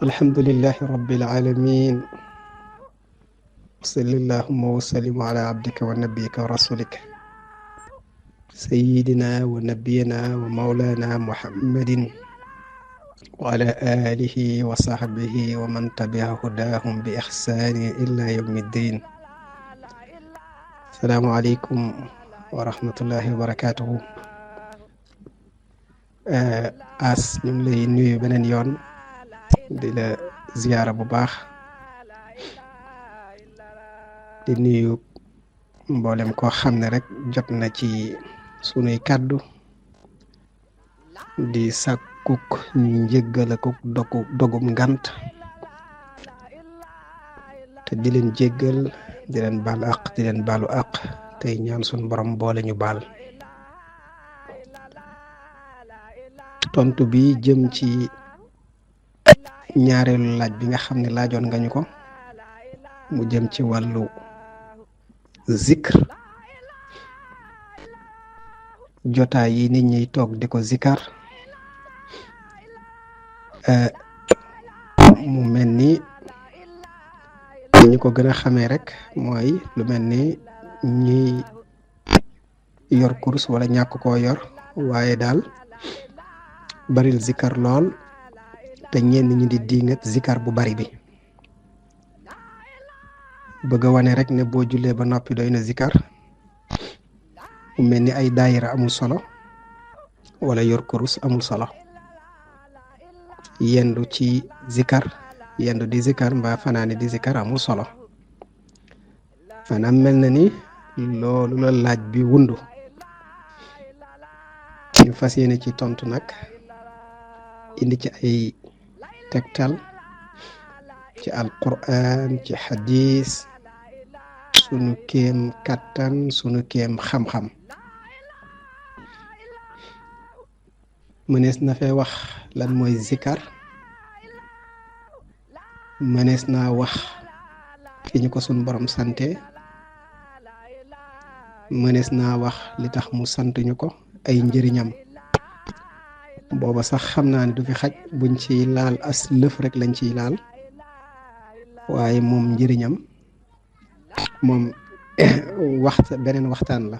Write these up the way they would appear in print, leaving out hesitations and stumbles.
الحمد لله رب العالمين. صل اللهم وسلم على عبدك ونبيك ورسولك سيدنا ونبينا ومولانا محمد وعلى آله وصحبه ومن تبع هداهم بإحسان إلى يوم الدين. السلام عليكم ورحمة الله وبركاته. as ñu ngi lay nuyu beneen yoon di la ziyaara bu baax di nuyu mboolem koo xam ne rek jot na ci sunuy kàddu di sàkkuk njéggal akuk dogum ngant te di leen jéggal di leen baal àq di leen baalu àq tey ñaan sun borom boole ñu baal. tontu bi jëm ci ñaareelu laaj bi nga xam ne laajoon nga ñu ko mu jëm ci wàllu zikr, jotaay yi nit ñiy toog di ko zikar. mu mel ni ñu ko gën a xamee rek mooy lu mel ni ñiy yor kurs wala ñàkk koo yor waaye daal baril zikar lool te ñenn ñi di diingat zikar bu bari bi, bëgg a wane rek ne boo jullee ba noppi doy na zikar. mu mel ni ay daayira amul solo wala yor kurus amul solo. yendu ci zikar yendu di zikar mbaa fanaani di zikar amul solo. maanaam mel na ni loolu la laaj bi wundu. ñu fas yéene ci tontu nag indi ci ay tegtal ci alquran ci xadis sunu kéem kàttan sunu kéem xam-xam. mënees na fee wax lan mooy zikar, mënees naa wax fi ñu ko sunu borom sante, mënees naa wax li tax mu sant ñu ko, ay njëriñam. booba sax xam naa ne du fi xaj, buñ ciy laal as lëf rek lañ ciy laal, waaye moom njëriñam moom beneen waxtaan la.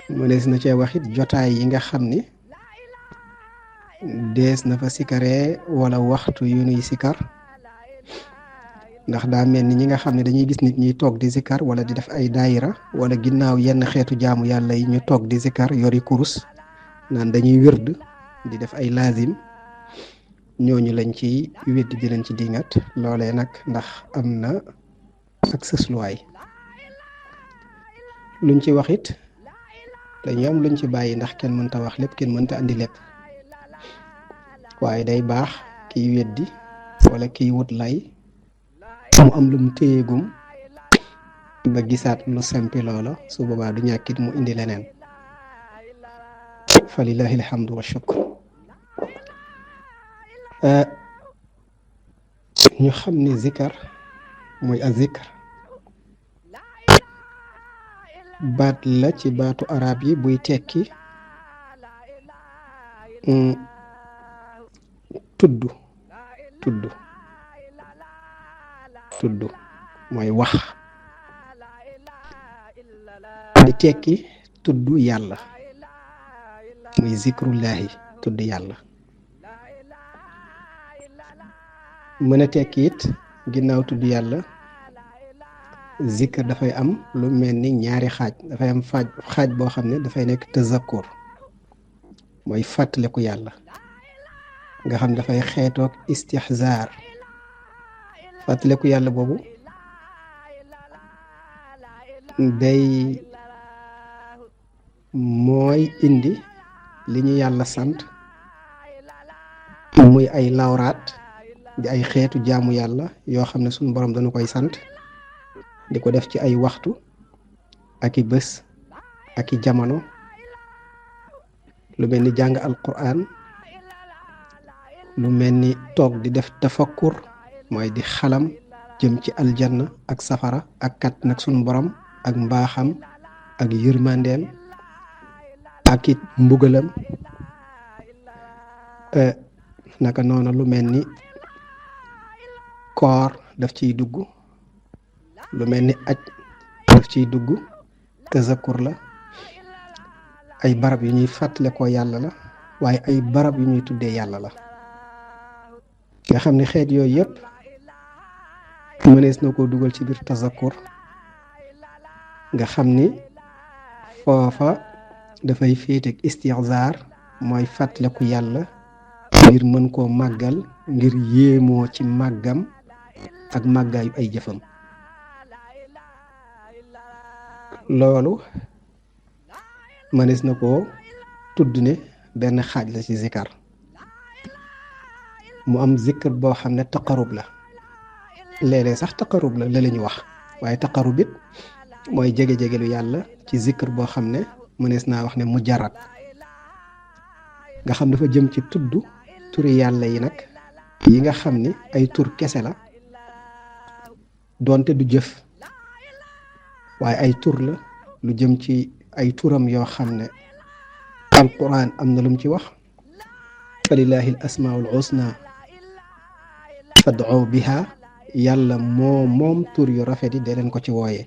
mënees na cee waxit jotaay yi nga xam ni dees na fa sikaree wala waxtu yu nuy sikar, ndax daa mel ni ñi nga xam ne dañuy gis nit ñiy toog di sikar wala di def ay daayira wala ginnaaw yenn xeetu jaamu yàlla yi ñu toog di sikar yori kurus naan dañuy wërd di def ay laazim, ñooñu lañ ci weddi di leen ci dingat. loolee nag ndax am na ak sësluwaay luñ ci wax it dañu am luñ ci bàyyi, ndax kenn mënta wax lépp, kenn mënta andi lépp. waaye day baax kiy weddi wala kiy wut lay mu am lu mu téyegum ba gisaat lu sempi loola, su boobaa du ñàkkit mu indi leneen. fa lillahi alhamdu wa shukr. ñu xam ni zikar mooy a zikr baat la ci baatu arab yi buy tekki tudd mooy wax, di tekki tudd yàlla, muy zikrullahi tudd yàlla. mën a tekki it ginnaaw tudd yàlla zikr dafay am lu mel ni ñaari xaaj. dafay am xaaj boo xam ne dafay nekk tazakkur, mooy fàttaliku yàlla, nga xam dafay xeetoog istihzaar. fàttaliku yàlla boobu day mooy indi li ñu yàlla sant muy ay lawraat di ay xeetu jaamu yàlla yoo xam ne suñu borom dañu koy sant di ko def ci ay waxtu ak i bés ak i jamono, lu mel ni jàng alquran, lu mel ni toog di def tafakkur mooy di xalam jëm ci aljanna ak safara ak kat nag suñu borom ak mbaaxam ak yërmandeem ak it mbugalam. naka noonu lu mel ni koor daf ciy dugg, lu mel ni aj daf ciy dugg, tazakkur la, ay barab yu ñuy fàttale ko yàlla la, waaye ay barab yu ñuy tuddee yàlla la nga xam ne xeet yooyu yëpp mënees na koo dugal ci biir tazakkur nga xam ni foofa dafay féeteeg istixzaar mooy fàttaliku yàlla ngir mën koo màggal ngir yéemoo ci màggam ak màggaayu ay jëfam. loolu mënees na koo tudd ne benn xaaj la ci zikar. mu am zikr boo xam ne taqarub la, léeg-léeg sax taqarub la la ñu wax, waaye taqarub it mooy jege-jegelu yàlla ci zikr boo xam ne mënees naa wax ne mujarrad nga xam dafa jëm ci tudd turi yàlla yi nag yi nga xam ni ay tur kese la doonte du jëf, waaye ay tur la lu jëm ci ay turam yoo xam ne alquran am na lum ci wax falillahi al asmaul husna fad'u biha, yàlla moom tur yu rafet yi dee leen ko ci wooye.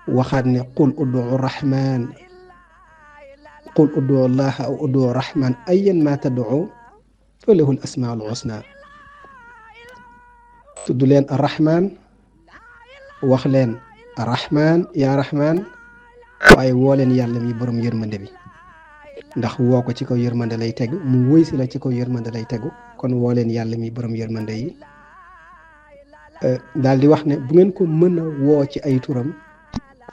waxaat ne qul ud'u rahman qul ud'u allaha aw ud'u rahman ayyan ma tad'u falahu al asmaul husna. tudd leen arrahman, wax leen arrahman yaa rahman, waaye woo leen yàlla mi borom yërmande bi, ndax woo ko ci kaw yërmande lay tegu, mu wëy si la ci kaw yërmande lay tegu, kon woo leen yàlla mi borom yërmande yi. daal di wax ne bu ngeen ko mën a woo ci ay turam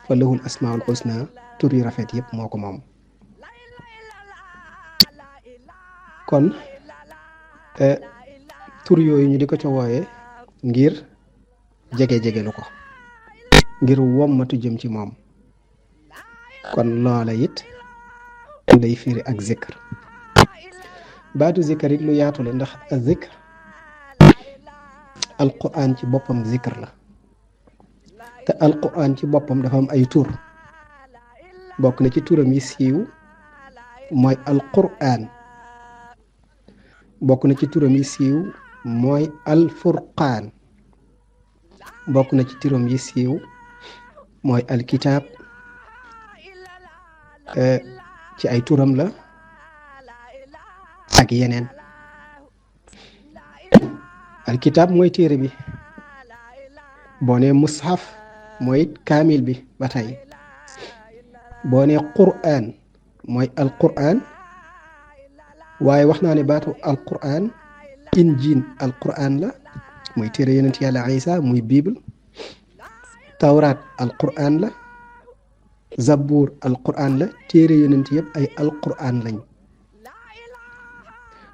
fa lahul asmaul husna, tur yu rafet yëpp moo ko moom. kon tur yooyu ñu di ko ca wooyee ngir jege-jegelu ko, ngir wommatu jëm ci moom. kon loola it day firi ak zikr. baatu zikr it lu yaatu la, ndax ak zikr alquran ci boppam zikr la, te alquran ci boppam dafa am ay tur. bokk na ci turam yi siiw mooy alquran, bokk na ci turam yi siiw mooy alfurqaan, bokk na ci turam yi siiw mooy alkitaab. ci ay turam la ak yeneen. alkitaab mooy téere bi, boo nee mushaf mooy kaamil bi ba tey. boo nee qur'an mooy alqur'an, waaye wax naa ne baatu alqur'an injiil alqur'an la, muy téere yonent yàlla Isa, muy bible. tawraat alqur'an la, zabuur alqur'an la, téere yonent yëpp ay alqur'an lañ.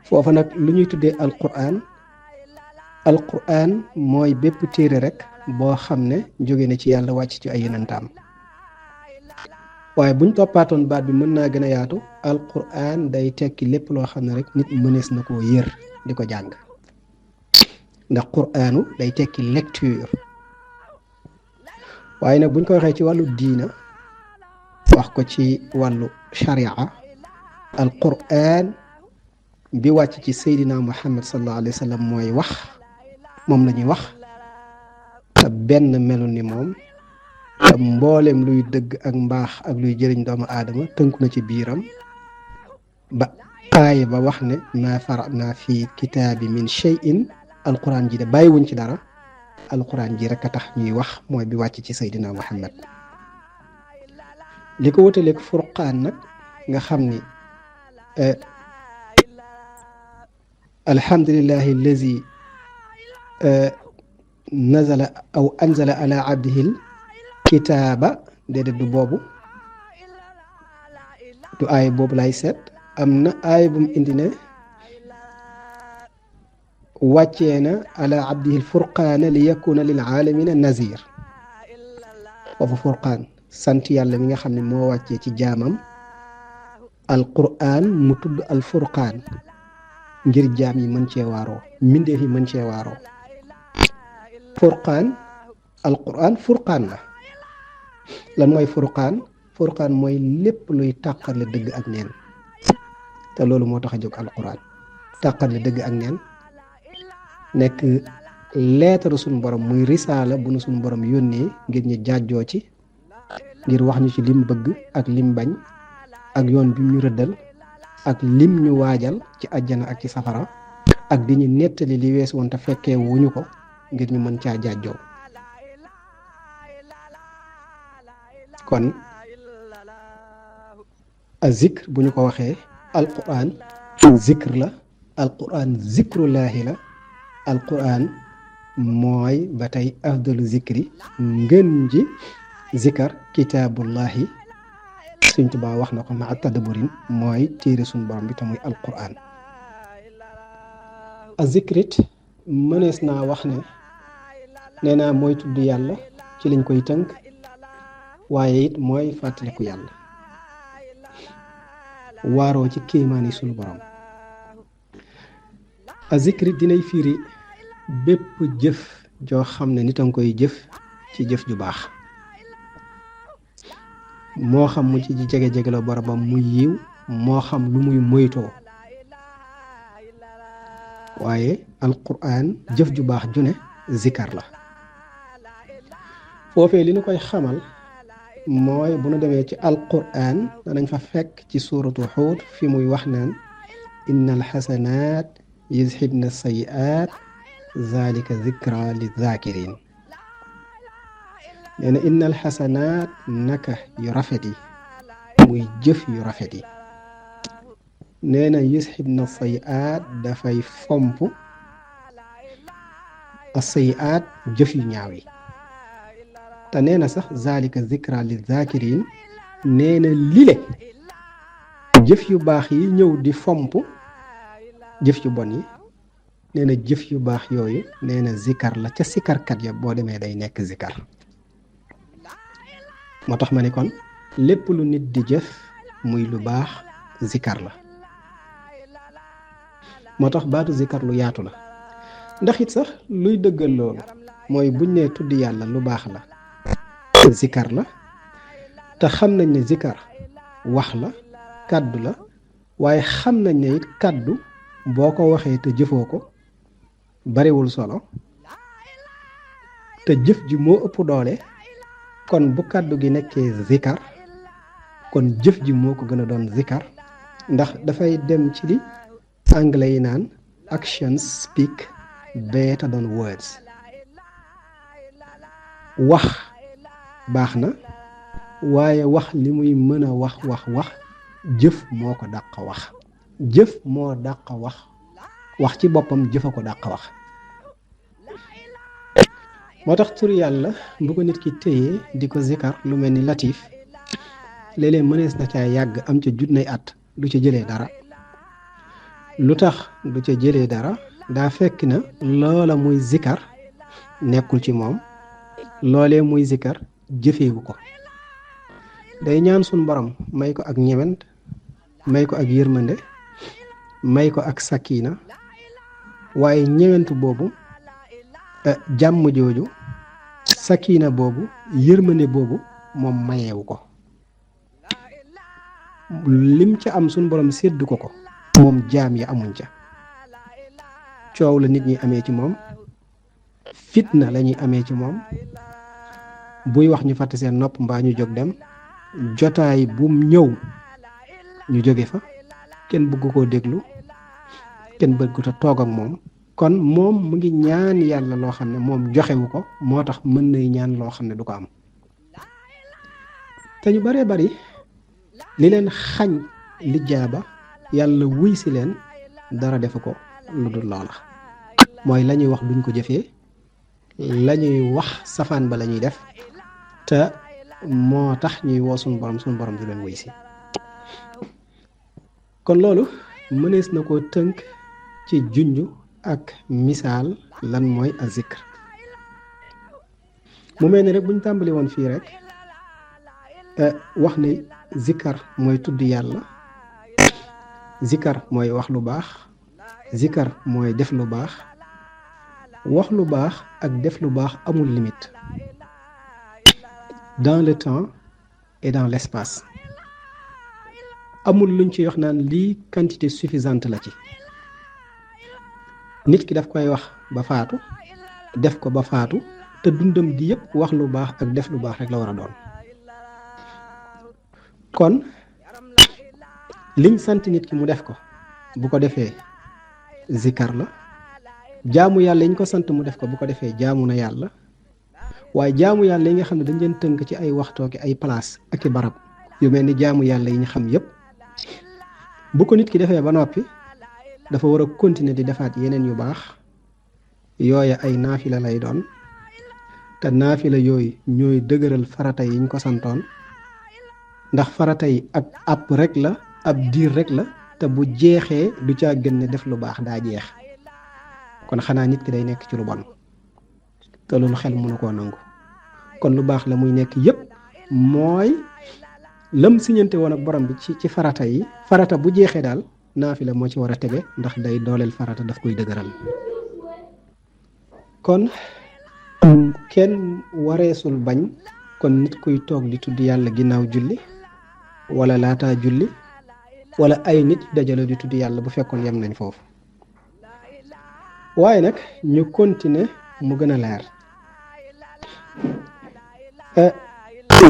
foofa nag lu ñuy tuddee alqur'an, alqur'an mooy bépp téere rek boo xam ne jóge na ci yàlla wàcc ci ay yonentaam. waaye buñ toppaatoon baat bi mën naa gën a yaatu, alqur'an day tekki lépp loo xam ne rek nit mënees na koo yër di ko jàng, ndax qur'anu day tekki lecture. waaye nag buñ ko waxee ci wàllu diina, wax ko ci wàllu sharia, alqur'an bi wàcc ci seydina muhammad sallallahu alayhi wa sallam mooy wax, moom la ñuy wax, te benn melu ni moom, te mboolem luy dëgg ak mbaax ak luy jëriñ doomu aadama tënku na ci biiram. ba aaya ba wax ne maa farana fi kitaabi min shay'in, alquran ji de bàyyiwuñ ci dara. alquran ji rek a tax ñuy wax, mooy bi wàcc ci seydina muhammad. li ko wutaleeg furqaan nag nga xam ni alhamdulillahi allazi nazala aw anzala ala abdihil kitaaba, déedéet du boobu, du aay boobu lay seet. am na aay bu mu indi ne wàccee na ala abdihil furqaana li yakuna lil aalamina nazir. foofu furqaan sant yàlla mi nga xam ne moo wàccee ci jaamam alqur'an, mu tudd alfurqaan ngir jaam yi mën cee waaroo, mbindeef yi mën cee waaroo. furqaan, alqur'an furqaan la. lan mooy furqaan? mooy lépp luy tàqale dëgg ak neen, te loolu moo tax a jóg alqur'an. tàqale dëgg ak neen nekk leetaru suñu borom muy risaala bu nu suñu borom yónnee ngir ñu jaajoo ci ngir wax ñu ci lim bëgg ak lim bañ ak yoon bi ñu rëddal ak lim ñu waajal ci àjjana ak ci safara ak di ñu nettali li wees woon te fekkee wuñu ko ngir ñu mën caa jaajoo kon a zikr bu ñu ko waxee alquran zikr la alquran zikrullaahi la alquran mooy ba tey afdalu zikri ngën ji zikar kitaabullahi Sëñ Tuubaa wax na ko ma tadabburin mooy téere suñu borom bi te muy alquran a zikrit mënees naa wax ne nee naa mooy tudd yàlla ci lañ koy tënk waaye it mooy fàttaliku yàlla waaroo ci kéemaani suñu borom a zikrit dinay firi bépp jëf joo xam ne nit a nga koy jëf ci jëf ju baax moo xam mu ci jege-jege la boromam muy yiw moo xam lu muy moytoo waaye alquran jëf ju baax ju ne zikar la foofee li ñu koy xamal mooy bu nu demee ci alquran danañ fa fekk ci suuratu Huud fi muy wax naan inna alxasanaat yuzhibna sayiaat zalika zikra li zakirin nee na inna alxasanaat naka yu rafet yi muy jëf yu rafet yi nee na yuzhibna sayiaat dafay fomp a sayiaat jëf yu ñaaw yi te nee na sax zalika zikra li zakirin nee na lile jëf yu baax yi ñëw di fomp jëf yu bon yi nee na jëf yu baax yooyu nee na zikar la ca sikarkat ya boo demee day nekk zikar moo tax ma ne kon lépp lu nit di jëf muy lu baax zikar la moo tax baatu zikar lu yaatu la ndax it sax luy dëggal loolu mooy buñ nee tudd yàlla lu baax la zikar la te xam nañ ne zikar wax la kàddu la waaye xam nañ ne it kàddu boo ko waxee te jëfoo ko bariwul solo te jëf ji moo ëpp doole kon bu kàddu gi nekkee zikar kon jëf ji moo ko gën a doon zikar ndax dafay dem ci li anglais yi naan actions speak better than words wax baax na waaye wax li muy mën a wax jëf moo ko dàq wax jëf moo dàq wax ci boppam jëfa ko dàq wax moo tax tur yàlla bu ko nit ki téyee di ko zikar lu mel ni latif léeg-léeg mënees na caa yàgg am ca junney at du ca jëlee dara lu tax du ca jëlee dara daa fekk na loola muy zikar nekkul ci moom loolee muy zikar jëfeewu ko day ñaan suñ borom may ko ak ñewent may ko ak yërmande may ko ak sakina waaye ñewent boobu jàmm jooju sakina boobu yërmande boobu moom mayeewu ko lim ca am suñ borom séddu ko moom jaam yi amuñ ca coow la nit ñi amee ci moom fitna la ñuy amee ci moom buy wax ñu fàtte seen nopp mbaa ñu jóg dem jotaay bum ñëw ñu jóge fa kenn bëgg koo déglu kenn bëggut a toog ak moom kon moom mu ngi ñaan yàlla loo xam ne moom joxewu ko moo tax mën nay ñaan loo xam ne du ko am te ñu baree bari li leen xañ lijaaba yàlla wuy si leen dara defu ko lu dul loola mooy la ñuy wax duñ ko jëfee la ñuy wax safaan ba la ñuy def te moo tax ñuy woo suñu borom di leen wuy si kon loolu mënees na koo tënk ci junj ak misaal lan mooy azikr mu mel ni rek buñ tàmbali woon fii rek wax ne zikar mooy tudd yàlla zikar mooy wax lu baax zikar mooy def lu baax wax lu baax ak def lu baax amul limite dans le temps et dans l'espace amul luñ ci wax naan lii quantité suffisante la ci nit ki daf koy wax ba faatu def ko ba faatu te dundam gi yëpp wax lu baax ak def lu baax rek la war a doon kon liñ sant nit ki mu def ko bu ko defee zikar la jaamu yàlla yi ñu ko sant mu def ko bu ko defee jaamu na yàlla waaye jaamu yàlla yi nga xam ne dañ leen tënk ci ay waxtoo ki ay place ak i barab yu mel ni jaamu yàlla yi ñu xam yëpp bu ko nit ki defee ba noppi dafa war a continuer di defaat yeneen yu baax yooya ay naafila lay doon te naafila yooyu ñooy dëgëral farata yi ñu ko santoon ndax farata yi ak àpp rek la ab diir rek la te bu jeexee du caa gën ne def lu baax daa jeex kon xanaa nit ki day nekk ci lu bon te loolu xel mënu koo nangu kon lu baax la muy nekk yépp mooy lam siñante woon ak borom bi ci farata yi farata bu jeexee daal naafila moo ci war a tege ndax day dooleel farata daf koy dëgëral kon kenn wareesul bañ kon nit kuy toog di tudd yàlla ginnaaw julli wala laataa julli wala ay nit dajale di tudd yàlla bu fekkoon yem nañ foofu waaye nag ñu continuer mu gën a leer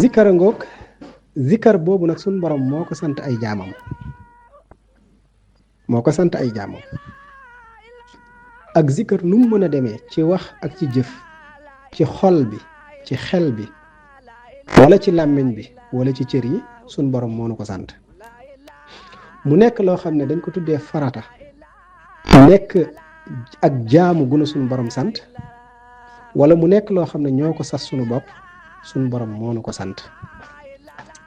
zikara ngoog zikar boobu nag suñ borom moo ko sant ay jaamam ak zikar nu mu mën a demee ci wax ak ci jëf ci xol bi ci xel bi wala ci làmmiñ bi wala ci cër yi suñ borom moo nu ko sant mu nekk loo xam ne dañ ko tuddee farata nekk ak jaamu guna suñ borom sant wala mu nekk loo xam ne ñoo ko sas suñu bopp suñ borom moo nu ko sant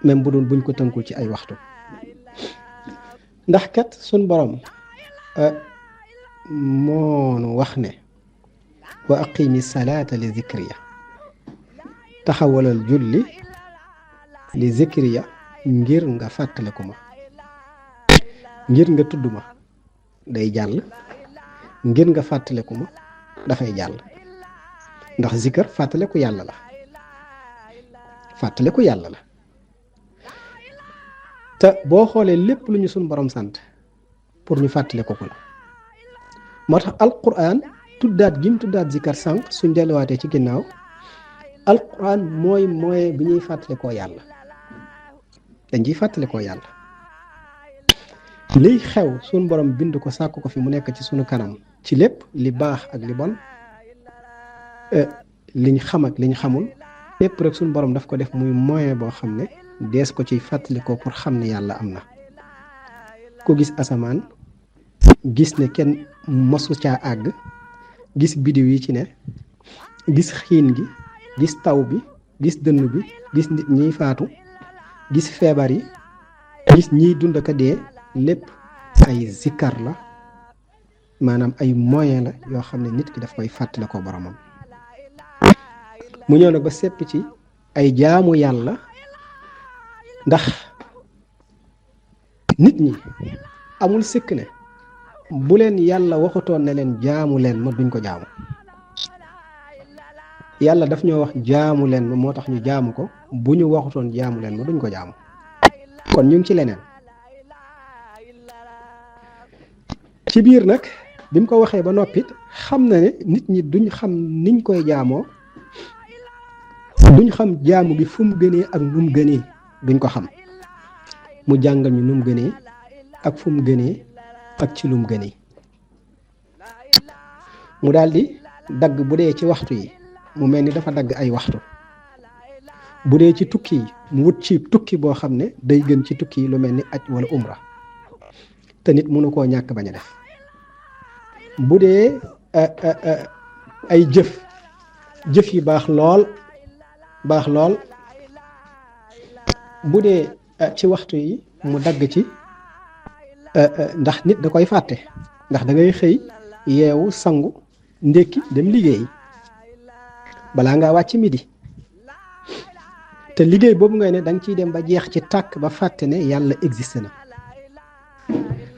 même bu doon buñ ko tënkul ci ay waxtu ndax kat suñ borom moonu wax ne wa aqimi salaata li zikriya taxawalal julli li zikriya ngir nga fàttaliku ma ngir nga tudd ma day jàll ngir nga fàttaliku ma dafay jàll ndax zikar fàttaliku yàlla la te boo xoolee lépp lu ñu suñ borom sant pour ñu fàttaliku ko la moo tax alquran tuddaat gi mu tuddaat zikar sànq suñ delluwaatee ci ginnaaw alquran mooy bi ñuy fàttalikoo yàlla dañ ciy fàttalikoo yàlla liy xew suñ borom bind ko sàkk ko fi mu nekk ci sunu kanam ci lépp li baax ak li bon liñ xam ak liñ xamul lépp rek suñ borom daf ko def muy moyen boo xam ne dees ko ciy fàttalikoo pour xam ne yàlla am na ku gis asamaan gis ne kenn mosu caa àgg gis bidiw yi ci ne gis xiin gi gis taw bi gis dënn bi gis nit ñiy faatu gis feebar yi gis ñiy dund ak a dee lépp ay zikkar la maanaam ay moyen la yoo xam ne nit ki daf koy fàttalikoo boromam mu ñëw nag ba sepp ci ay jaamu yàlla ndax nit ñi amul sikk ne bu leen yàlla waxutoon ne leen jaamu leen ma duñ ko jaamu yàlla daf ñoo wax jaamu leen ma moo tax ñu jaamu ko bu ñu waxutoon jaamu leen ma duñ ko jaamu kon ñu ngi ci leneen ci biir nag bi mu ko waxee ba noppit xam na ne nit ñi duñ xam niñ koy jaamoo duñ xam jaamu gi fu mu gënee ak nu mu gënee duñ ko xam mu jàngal ñu nu mu gënee ak fu mu gënee ak ci lu mu gënee mu daldi dagg bu dee ci waxtu yi mu mel ni dafa dagg ay waxtu bu dee ci tukki yi mu wut ci tukki boo xam ne day gën ci tukki yi lu mel ni aj wala umra te nit mënu koo ñàkk bañ a def bu dee ay jëf yi baax lool bu dee ci waxtu yi mu dagg ci ndax nit da koy fàtte ndax da ngay xëy yeewu sangu ndékki dem liggéey balaa ngaa wàcc midi te liggéey boobu ngay ne da nga ciy dem ba jeex ci tàkk ba fàtte ne yàlla existe na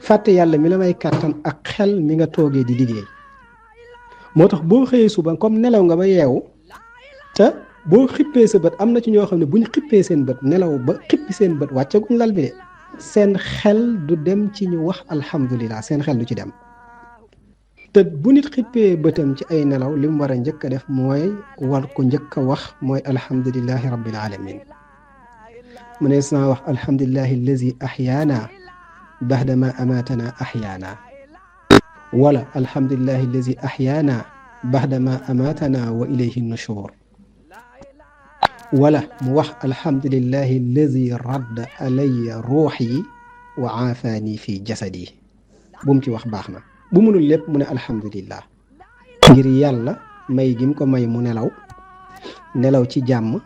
fàtte yàlla mi la may kàttan ak xel mi nga toogee di liggéey moo tax boo xëyee suba comme nelaw nga ba yeewu te boo xippee sa bët am na ci ñoo xam ne bu ñu xippee seen bët nelaw ba xippi seen bët wàccaguñ lal bi de seen xel du dem ci ñu wax alhamdulilah seen xel du ci dem te bu nit xippee bëtam ci ay nelaw li mu war a njëkk a def mooy war ko njëkk a wax mooy alhamdulillahi rabbil alamin mu ne saa wax alhamdulillahi allazi ahyaana bahdama amatana ahyaana wala alhamdulillahi allazi ahyaana bahdama amatana wa ilayhi nushur wala mu wax alhamdulillahi allazi radda alayya ruuxi wa aafaani fi jasadi bu mu ci wax baax na bu mënul lépp mu ne alhamdulillah ngir yàlla may gim ko may mu nelaw ci jàmm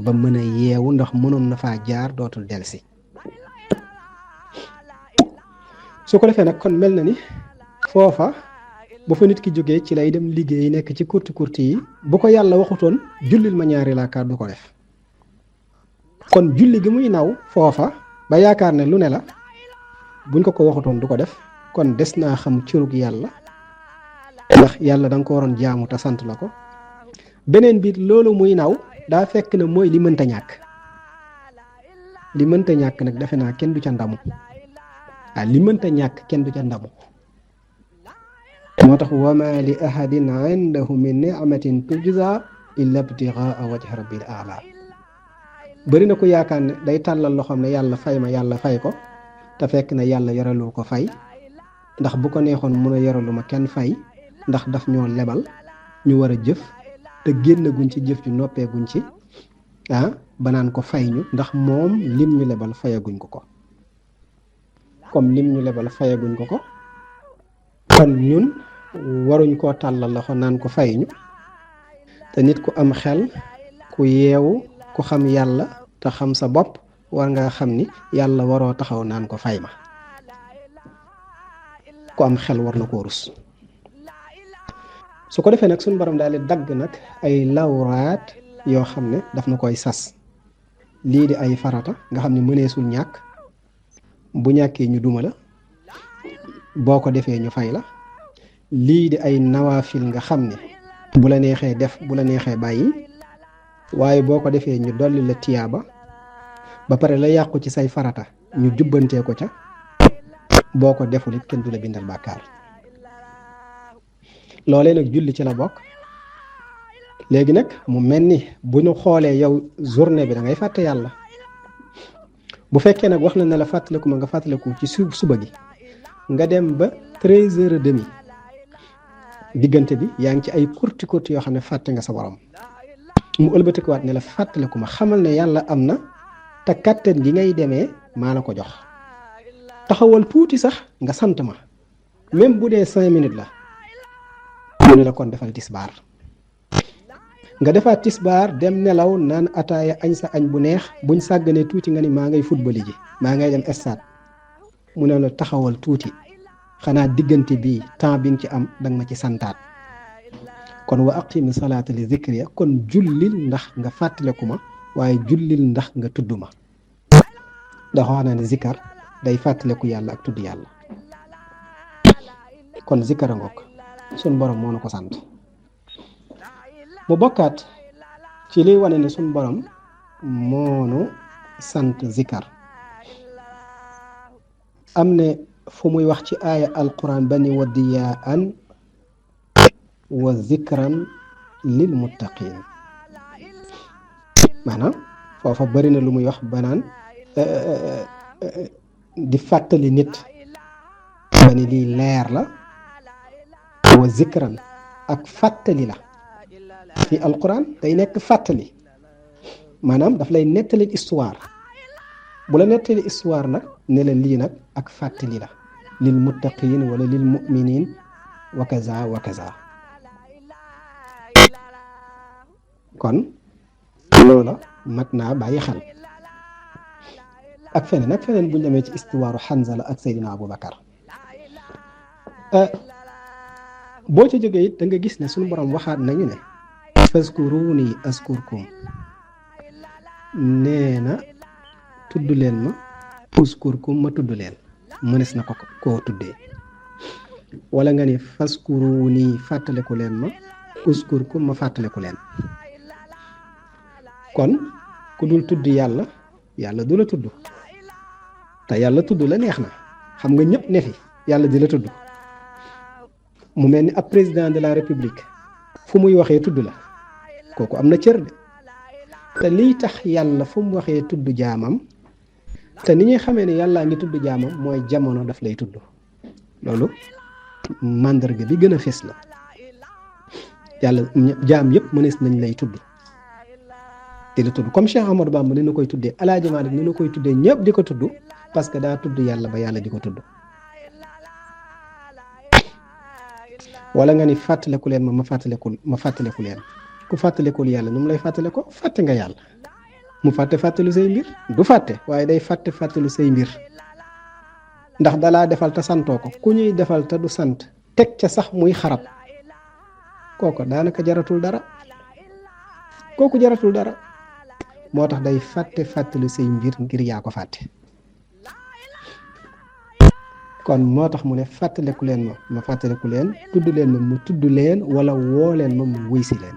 ba mën a yeewu ndax mënoon na faa jaar dootul delsi su ko defee nag kon mel na ni foofa bu fa nit ki jógee ci lay dem liggéey nekk ci kurti yi bu ko yàlla waxutoon jullil ma ñaari raakaat du ko def kon julli gi muy naw foofa ba yaakaar ne lu ne la buñ ko waxutoon du ko def kon des naa xam cërug yàlla ndax yàlla da nga ko waroon jaamu te sant la ko beneen biit loolu muy naw daa fekk ne mooy li mënta ñàkk nag defe naa kenn du ca ndamu li mënta ñàkk kenn du ca ndamu moo tax wama li ahadin indahu min ni'matin tujza illa ibtigaa wajhi rabbil a'la bëri na ko yaakaar ne day tàllal loxoom ne yàlla fay ma yàlla fay ko te fekk na yàlla yoralu ko fay ndax bu ko neexoon mun a yoralu ma kenn fay ndax daf ñoo lebal ñu war a jëf te génn guñ ci jëf ju noppee guñ ci banaan ko fay ñu ndax moom lim ñu lebal fayaguñ ko comme lim ñu lebal fayaguñ ko kon ñun waruñ koo tàllal loxo naan ko fay ñu te nit ku am xel ku yeewu ku xam yàlla te xam sa bopp war nga xam ni yàlla waroo taxaw naan ko fay ma ku am xel war na koo rus su ko defee nag suñu borom daal di dagg nag ay lawraat yoo xam ne daf na koy sas lii di ay farata nga xam ne mëneesul ñàkk bu ñàkkee ñu duma la boo ko defee ñu fay la lii di ay nawaafil nga xam ne bu la neexee def bu la neexee bàyyi waaye boo ko defee ñu dolli la tiyaaba ba pare la yàqu ci say farata ñu jubbantee ko ca boo ko deful it kenn du la bindal bàkkaar loolee nag julli ci la bokk léegi nag mu mel ni bu ñu xoolee yow journée bi da ngay fàtte yàlla bu fekkee nag wax na ne la fàttaliku ma nga fàttaliku ci suba gi nga dem ba 13h30 diggante bi yaa ngi ci ay kurti yoo xam ne fàtte nga sa borom mu ëlbatikuwaat ne la fàttaliku ma xamal ne yàlla am na te kàttan gi ngay demee maa la ko jox taxawal tuuti sax nga sant ma même bu dee 5 minutes la mu ne la kon defal tisbaar nga defaat tisbaar dem nelaw naan ataaya añ sa añ bu neex buñ sàgganee tuuti nga ni maa ngay football ji maa ngay dem stade mu ne la taxawal tuuti xanaa diggante bii temps bi nga ci am danga ma ci santaat kon wa aqimi salaata li zikri kon jullil ndax nga fàttaliku ma waaye jullil ndax nga tudd ma ndax wax naa ne zikar day fàttaliku yàlla ak tudd yàlla kon zikar a ngoog sun borom moo na ko sant mu bokkaat ci liy wane ne sun borom moonu sant zikar am ne fu muy wax ci aaya alquran bani wa diyaan wa zikran lil muttaqin maanaam foofa bari na lu muy wax banaan di fàttali nit ba ni lii leer la wa zikran ak fàttali la fi alquran day nekk fàttali maanaam daf lay nettali histoire bu la nettali histoire nag ne la lii nag ak fàttali la lil muttaqin wala lil muminin wa kaza wa kaza kon loola mat naa bàyyi xel ak feneen bu ñu demee ci histoire Hanzala ak Seydina Aboubacar boo ca jógee it da nga gis ne suñu borom waxaat nañu ne fazkuruni askurkum nee na tudd leen ma uskurkum ma tudd leen mënees na ko koo tuddee wala nga ne fazkuruni fàttaliku leen ma uskurkum ma fàttaliku leen kon ku dul tudd yàlla yàlla du la tudd te yàlla tudd la neex na xam nga ñëpp ne fi yàlla di la tudd mu mel ni ab président de la république fu muy waxee tudd la kooku am na cër de te liy tax yàlla fu mu waxee tudd jaamam te ni ñuy xamee ne yàllaa ngi tudd jaamam mooy jamono daf lay tudd loolu màndarga bi gën a fés la yàlla jaam yëpp mënees nañ lay tudd di la tudd comme Cheikh Amadou Bamba ni na koy tuddee Alaaji Maalik ni na koy tuddee ñëpp di ko tudd parce que daa tudd yàlla ba yàlla di ko tudd wala nga ni fàttaleku leen ma fàttaleku leen ku fàttalekul yàlla nu mu lay fàttale ko fàtte nga yàlla mu fàttelu say mbir du fàtte waaye day fàttelu say mbir ndax dalaa defal te santoo ko ku ñuy defal te du sant teg ca sax muy xarab kooko daanaka jaratul dara kooku jaratul dara moo tax day fàttelu say mbir ngir yaa ko fàtte kon moo tax mu ne fàttaleku leen ma fàttaleku leen tudd leen ma mu tudd leen wala woo leen ma mu wuy si leen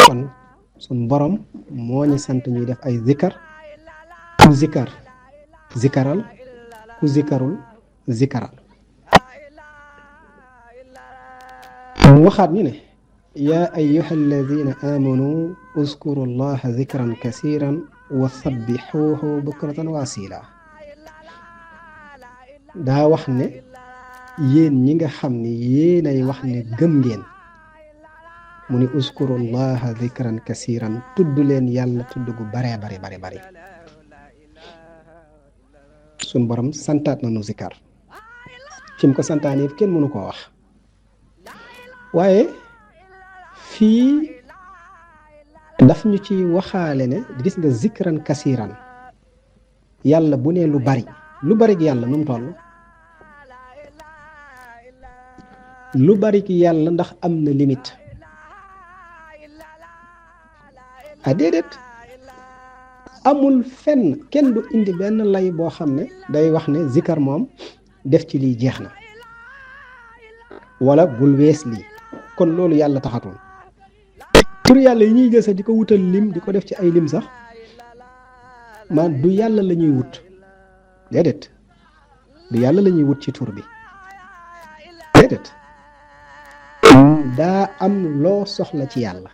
kon suñ borom moo ñu sant ñuy def ay zikar ku zikar zikaral ku zikarul zikaral mu waxaat ñu ne yaa ayyuha alladina amanu uskuru llaha zikran kasiran wa sabbixuuhu bukratan wa asila daa wax ne yéen ñi nga xam ne yéenay wax ne gëm ngeen mu ni uskurullaha zikran kasiran tudd leen yàlla tudd gu bare bare suñ borom santaat na nu zikar fi mu ko santaane yëpp kenn mënu koo wax waaye fii daf ñu ci waxaale ne gis nga zikran kasiran yàlla bu ne lu bari gi yàlla nu mu toll lu bari gi yàlla ndax am na limite déedéet amul fenn kenn du indi benn lay boo xam ne day wax ne zikar moom def ci lii jeex na wala bul wees lii kon loolu yàlla taxatul tur yàlla yi ñuy jël sax di ko wutal lim di ko def ci ay lim sax man du yàlla la ñuy wut déedéet du yàlla la ñuy wut ci tur bi déedéet daa am loo soxla ci yàlla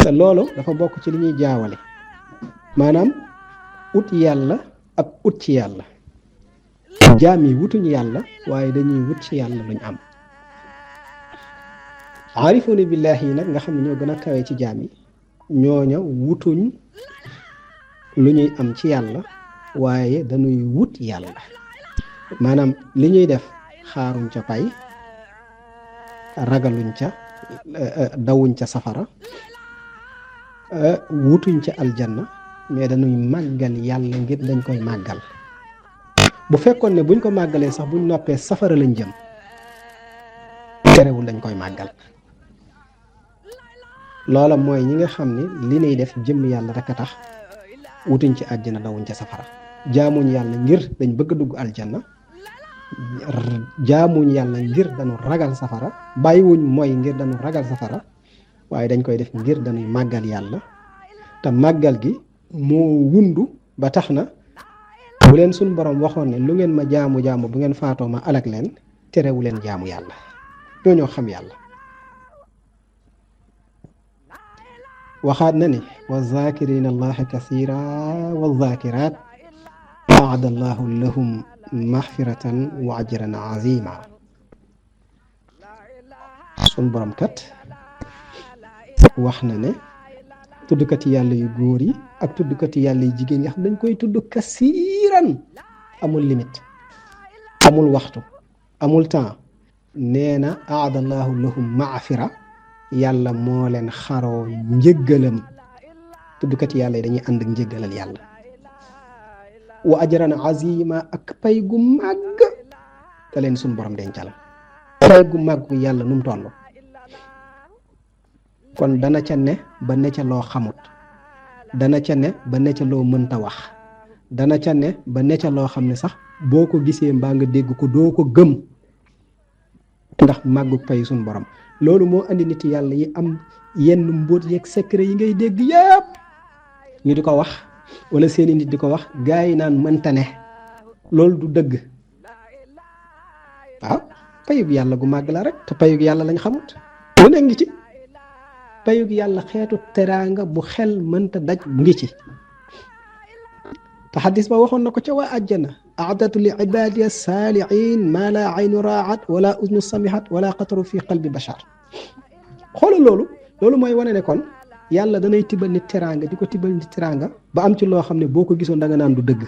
te loolu dafa bokk ci li ñuy jaawale maanaam ut yàlla ak ut ci yàlla jaam yi wutuñu yàlla waaye dañuy wut ci yàlla luñ am aarifuuna billaahi yi nag nga xam ne ñoo gën a kawe ci jaam yi ñooña wutuñ lu ñuy am ci yàlla waaye dañuy wut yàlla maanaam li ñuy def xaaruñ ca pay ragaluñ ca dawuñ ca safara wutuñ ca aljanna mais dañuy màggal yàlla ngir dañ koy màggal bu fekkoon ne buñ ko màggalee sax buñ noppee safara lañ jëm terewul dañ koy màggal loola mooy ñi nga xam ne li ñuy def jëm yàlla rek a tax wutuñ ci àjjana dawuñ ca safara jaamuñ yàlla ngir dañ bëgg a dugg aljanna jaamuñ yàlla ngir dañu ragal safara bàyyiwuñ mooy ngir dañu ragal safara waaye dañ koy def ngir dañuy màggal yàlla te màggal gi moo wundu ba tax na bu leen suñ borom waxoon ne lu ngeen ma jaamu bu ngeen faatoo ma alak leen terewu leen jaamu yàlla ñoo ñoo xam yàlla waxaat na ni wa zakirina allaha kasira wa zakirat aada allahu lahum maxfiratan wa ajran azima suñ borom kat wax na ne tuddkati yàlla yu góor yi ak tuddkati yàlla yu jigéen yi xam dañ koy tudd kasiiran amul limite amul waxtu amul temps nee na aadallahu lahum maafira yàlla moo leen xaroo njëggalam tuddkati yàlla yi dañuy ànd ak njëggalal yàlla wa ajran azima ak pay gu màgg te leen suñ borom dencal pay gu màgg yàlla nu mu toll kon dana ca ne ba ne ca loo xamut dana ca ne ba ne ca loo mënta wax dana ca ne ba ne ca loo xam ne sax boo ko gisee mbaa nga dégg ko doo ko gëm ndax màggu pay suñ borom loolu moo andi nit yàlla yi am yenn mbóot yeeg secret yi ngay dégg yépp ñu di ko wax wala seeni nit di ko wax gaa yi naan mënta ne loolu du dëgg waaw payug yàlla gu màgg la rek te payug yàlla lañ xamut lu ne ngi ci payug yàlla xeetu teraanga bu xel mënta daj ngi ci te xadis ba waxoon na ko ca waa àjjana aadatu li ibadiya saalihin ma la aynu raat wala uznu samihat wala xataru fi qalbi bashar xoolal loolu mooy wane ne kon yàlla danay tibal nit teraanga di ko tibal nit teraanga ba am ci loo xam ne boo ko gisoon da nga naan du dëgg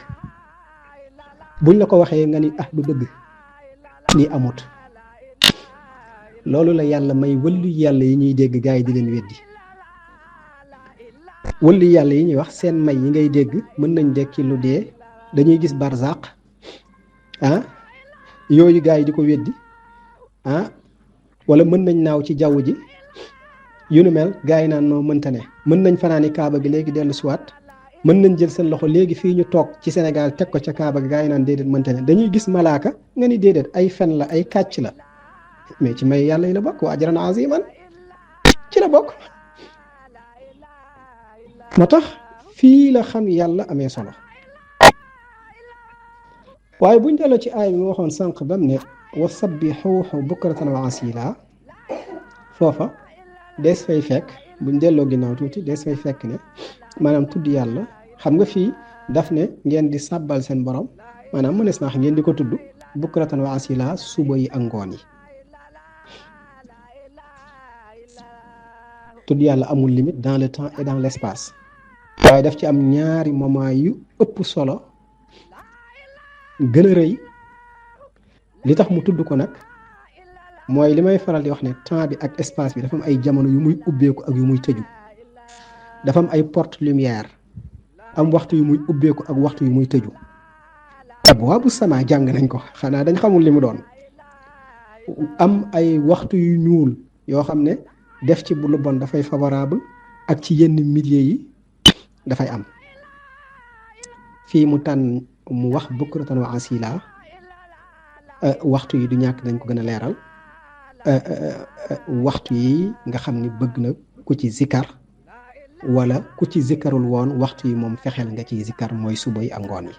buñ la ko waxee nga ni ah du dëgg lii amut loolu la yàlla may wëllu yàlla yi ñuy dégg gaa yi di leen weddi wëllu yàlla yi ñuy wax seen may yi ngay dégg mën nañ dekki lu dee dañuy gis barzaq ah yooyu gaa yi di ko weddi ah wala mën nañ naaw ci jaww ji yu nu mel gaa yi naan noo mënta ne mën nañ fanaani kaaba gi léegi dellu siwaat mën nañ jël seen loxo léegi fii ñu toog ci Sénégal teg ko ca kaaba gi gaa yi naan déedéet mënta ne dañuy gis malaaka nga ni déedéet ay fen la ay kàcc la mais ci may yàlla yi la bokk wa ajran aziman ci la bokk moo tax fii la xam yàlla amee solo waaye buñ delloo ci aay bi ma waxoon sànq bam ne wa sabbixuuhu bukratan wa asila foofa dees fay fekk buñ delloo ginnaaw tuuti dees fay fekk ne maanaam tudd yàlla xam nga fii daf ne ngeen di sàbbal seen borom maanaam mënees naa ngeen di ko tudd bukratan wa asila suba yi ak ngoon yi tudd yàlla amul limite dans le temps et dans l'espace waaye daf ci am ñaari moment yu ëpp solo gën a rëy li tax mu tudd ko nag mooy li may faral di wax ne temps bi ak espace bi dafa am ay jamono yu muy ubbeeku ak yu muy tëju dafa am ay porte lumière am waxtu yu muy ubbeeku ak waxtu yu muy tëju abwaabu sama jàng nañ ko xanaa dañ xamul li mu doon am ay waxtu yu ñuul yoo xam ne def ci bu lu bon dafay favorable ak ci yenn milieu yi dafay am fii mu tànn mu wax bukratan wa asila waxtu yi du ñàkk dañ ko gën a leeral waxtu yi nga xam ni bëgg na ku ci zikar wala ku ci zikarul woon waxtu yi moom fexeel nga ci zikar mooy suba yi ak ngoon yi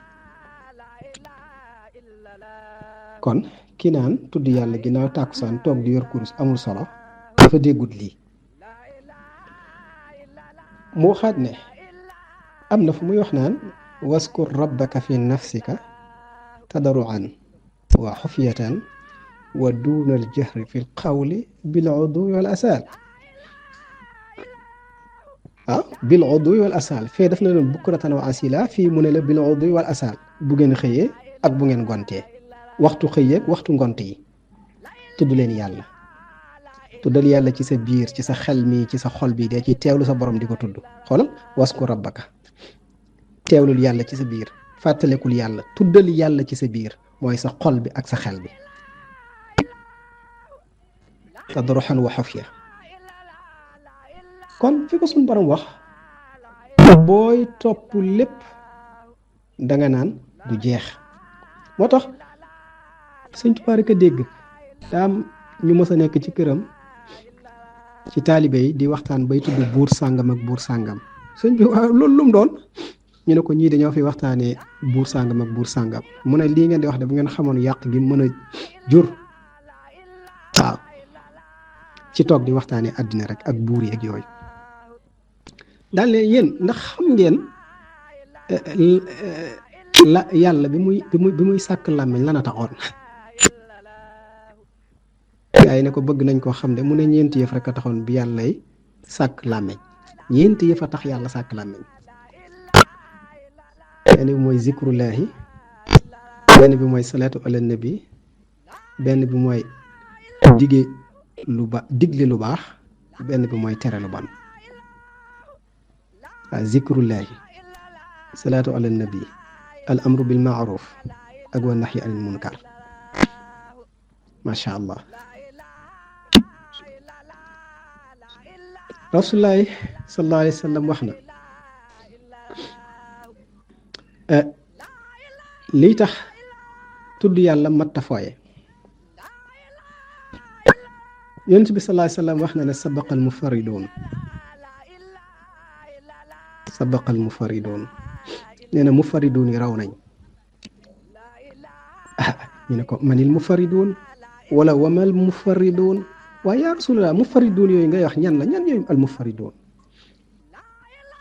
kon ki naan tudd yàlla ginnaaw tàkkusaan toog di yor kurus amul solo dafa déggut lii moo xaat ne am na fu muy wax naan waskur rabbaka fi nafsika tadaruan wa xufyatan wa duuna al jahri fi l qawli bil uduwi wal asal bil uduwi wal asal fee daf na leen bukratan wa asila fii mu ne la bil uduwi wal asal bu ngeen xëyee ak bu ngeen gontee waxtu xëyeeg waxtu ngont yi tudd leen yàlla tuddal yàlla ci sa biir ci sa xel mi ci sa xol bi dee ci teewlu sa borom di ko tudd xoolal waskur rabbaka teewlul yàlla ci sa biir fàttalekul yàlla tuddal yàlla ci sa biir mooy sa xol bi ak sa xel bi tadruhan wa xafiya kon fi ko suñu borom wax booy topp lépp danga naan du jeex moo tax sëñ Tuubaa rek a dégg daam ñu mës a nekk ci këram ci taalibe yi di waxtaan bay tudd buur sàngam ak buur sàngam sëñ bi waaw loolu lu mu doon ñu ne ko ñii dañoo fi waxtaanee buur sàngam ak buur sàngam mu ne lii ngeen di wax de bu ngeen xamoon yàq gi mën a jur waaw ci toog di waxtaanee àddina rek ak buur yeeg yooyu daal ne yéen ndax xam ngeen la yàlla bi muy sàkk làmmiñ lana taxoon gaa yi ne ko bëgg nañ koo xam de mu ne ñeenti yëf rek a taxoon bi yàllay sàkk làmmiñ ñeenti yëf a tax yàlla sàkk làmmiñ benn bi mooy zikrullahi benn bi mooy salaatu ala nabi benn bi mooy digle lu baax benn bi mooy tere lu bon waaw zikrullahi salaatu ala nabi al amru bil maaruf ak wa nahyi anil munkar macha allah rasulullahi sallallahu alayhi wa sallam wax na lii tax tudd yàlla matta fooye yonent bi sallallahu alayhi wa sallam wax na ne sabaqal mufaridoon nee na mufaridoon yi raw nañ ñu ne ko manil mufaridoon wala wamal mufarridoon waaye yaa rasulallah mufarridoon yooyu ngay wax ñan la ñan yooyu al mufarridoon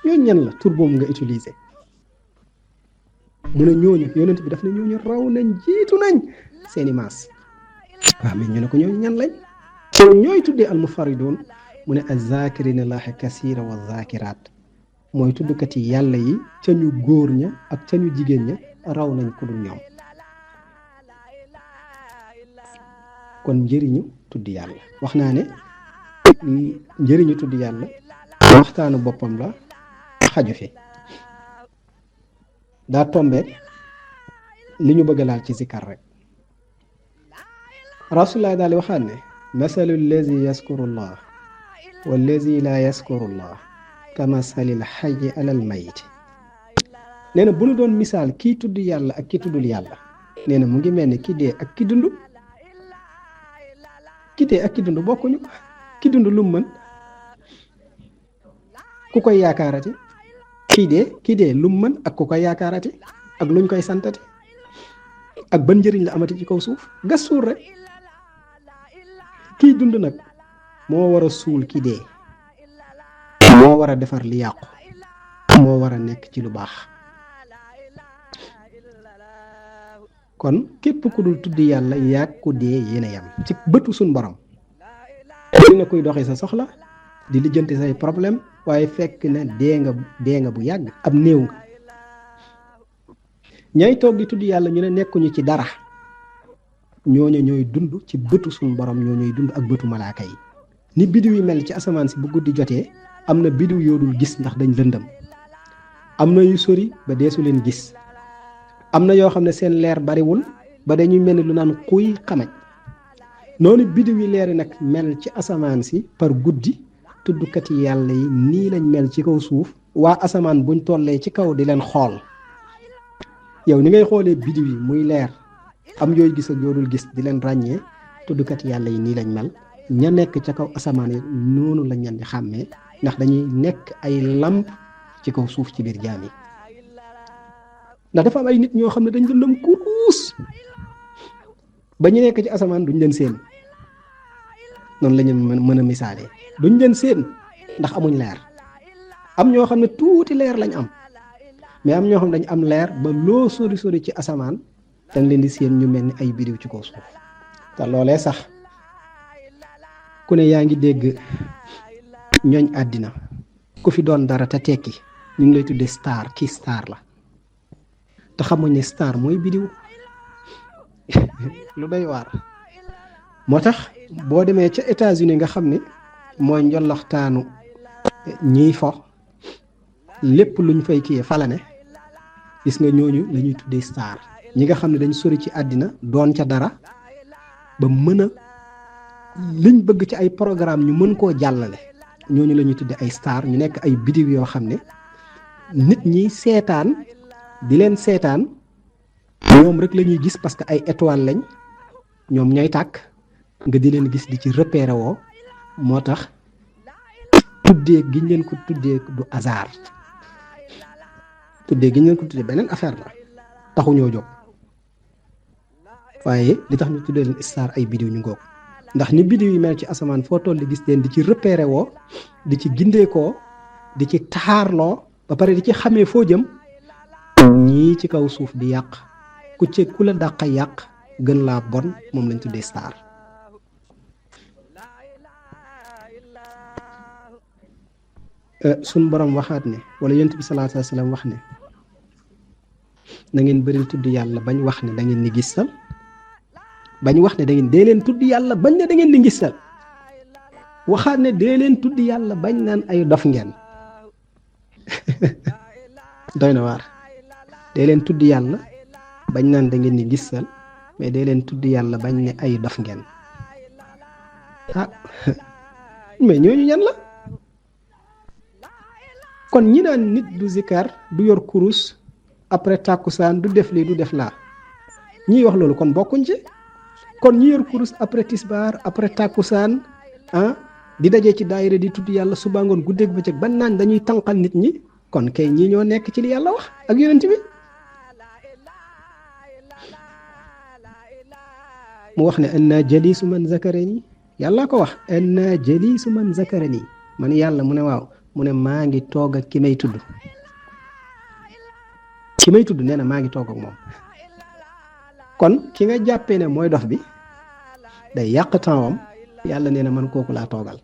ñooñu ñan la tur boobu nga utiliser mu ne ñooñu yonent bi daf ne ñooñu raw nañ jiitu nañ seeni maas waaw mais ñu ne ko ñooñu ñan lañ ñooy tuddee al mufarridoon mu ne azakirina allaha kasira wa zakiraat mooy tuddkat yi yàlla yi ca ñu góor ña ak ca ñu jigéen ña raw nañ ku dul ñoom kon njëriñu tudd yàlla wax naa ne njëriñu tudd yàlla waxtaanu boppam la xaju fi daa tombeek li ñu bëgg laal ci zikar rek rasulullah daal di waxaat ne masalu allazi yaskurullah wallazi la yaskurullah kamasalil xayi alal mayit nee na bu ñu doon misaal kii tudd yàlla ak ki tuddul yàlla nee na mu ngi mel ni ki dee ak ki dund ki dee ak ki dund bokkuñu ki dund lu mu mën ku koy yaakaarati kii dee lu mu mën ak ku koy yaakaarati ak luñ koy santati ak ban njëriñ la amati ci kaw suuf gas suul rek kii dund nag moo war a suul ki dee moo war a defar li yàqu moo war a nekk ci lu baax kon képp ku dul tudd yàlla yàgg ku dee yéen a yam ci bëtu suñ borom dina koy doxee sa soxla di lijjanti say problème waaye fekk na dee nga bu yàgg ab néew nga ñay toog di tudd yàlla ñu ne nekkuñu ci dara ñooñu ñooy dund ci bëtu suñ borom ñoo ñooy dund ak bëtu malaaka yi ni bidiw yi mel ci asamaan si bu guddi jotee am na bidiw yoo dul gis ndax dañ lëndëm am na yu sori ba deesu leen gis am na yoo xam ne seen leer bariwul ba dañuy mel ni lu naan xuy xamaj noonu bidiw yi leeri nag mel ci asamaan si par guddi tuddkat yi yàlla yi nii lañ mel ci kaw suuf waa asamaan buñ tollee ci kaw di leen xool yow ni ngay xoolee bidiw yi muy leer am yooyu gis ak yoo dul gis di leen ràññee tuddkat yàlla yi nii lañ mel ña nekk ca kaw asamaan yi noonu lañ leen di xàmmee ndax dañuy nekk ay lamp ci kaw suuf ci biir jaam yi ndax dafa am ay nit ñoo xam ne dañ lëndëm kuruus ba ñu nekk ci asamaan duñ leen seen noonu la ñu mën a misaalee duñ leen seen ndax amuñ leer am ñoo xam ne tuuti leer lañ am mais am ñoo xam ne dañ am leer ba loo sori sori ci asamaan dañ leen di seen ñu mel ni ay bidiw ci kaw suuf te loolee sax ku ne yaa ngi dégg ñooñ àddina ku fi doon dara te tekki ñu ngi lay tuddee star kii star la te xamuñ ne star mooy bidiw lu doy waar moo tax boo demee ca États-Unis nga xam ne mooy njolloxtaanu ñiy fo lépp luñ fay kiyee fala ne gis nga ñooñu la ñuy tuddee star ñi nga xam ne dañ sori ci àddina doon ca dara ba mën a liñ bëgg ci ay programme ñu mën koo jàllale ñooñu la ñuy tuddee ay star ñu nekk ay bidiw yoo xam ne nit ñi seetaan di leen seetaan ñoom rek la ñuy gis parce que ay étoile lañ ñoom ñooy tàkk nga di leen gis di ci repéré woo moo tax tuddee giñ leen ko tuddee du hasard tuddee giñ leen ko tuddee beneen affaire la taxuñoo jóg waaye li tax ñu tuddee leen star ay bidiw ñu ngoog ndax ni bidiw yi mel ci asamaan foo toll di gis leen di ci repéré woo di ci gindeekoo di ci taxaarloo ba pare di ci xamee foo jëm ñii ci kaw suuf di yàq ku la dàq yàq gën laa bon moom lañ tuddee star suñ borom waxaat ne wala yonent bi sallallahu alayhi wa sallam wax ne na ngeen bëri tudd yàlla bañ wax ne da ngeen di gisal bañ wax ne da ngeen dee leen tudd yàlla bañ ne da ngeen di gisal waxaat ne dee leen tudd yàlla bañ naan ay dof ngeen doy na waar dee leen tudd yàlla bañ naan da ngeen di gisal mais dee leen tudd yàlla bañ ne ay dof ngeen ah mais ñooñu ñan la kon ñi naan nit du zikar du yor kurus après tàkkusaan du def lii du def laa ñiy wax loolu kon bokkuñ ci kon ñi yor kurus après tisbaar après tàkkusaan di daje ci daayira di tudd yàlla suba ngoon guddeeg bëccëg ban naan dañuy tànqal nit ñi kon kay ñii ñoo nekk ci li yàlla wax ak yonent bi mu wax ne anna jalisu man zakarani yàlla ko wax anna jalisu man zakarani man yàlla mu ne waaw mu ne maa ngi toog ak ki may tudd nee na maa ngi toog ak moom kon ki nga jàppee ne mooy dof bi day yàq tempsam yàlla nee na man kooku laa toogal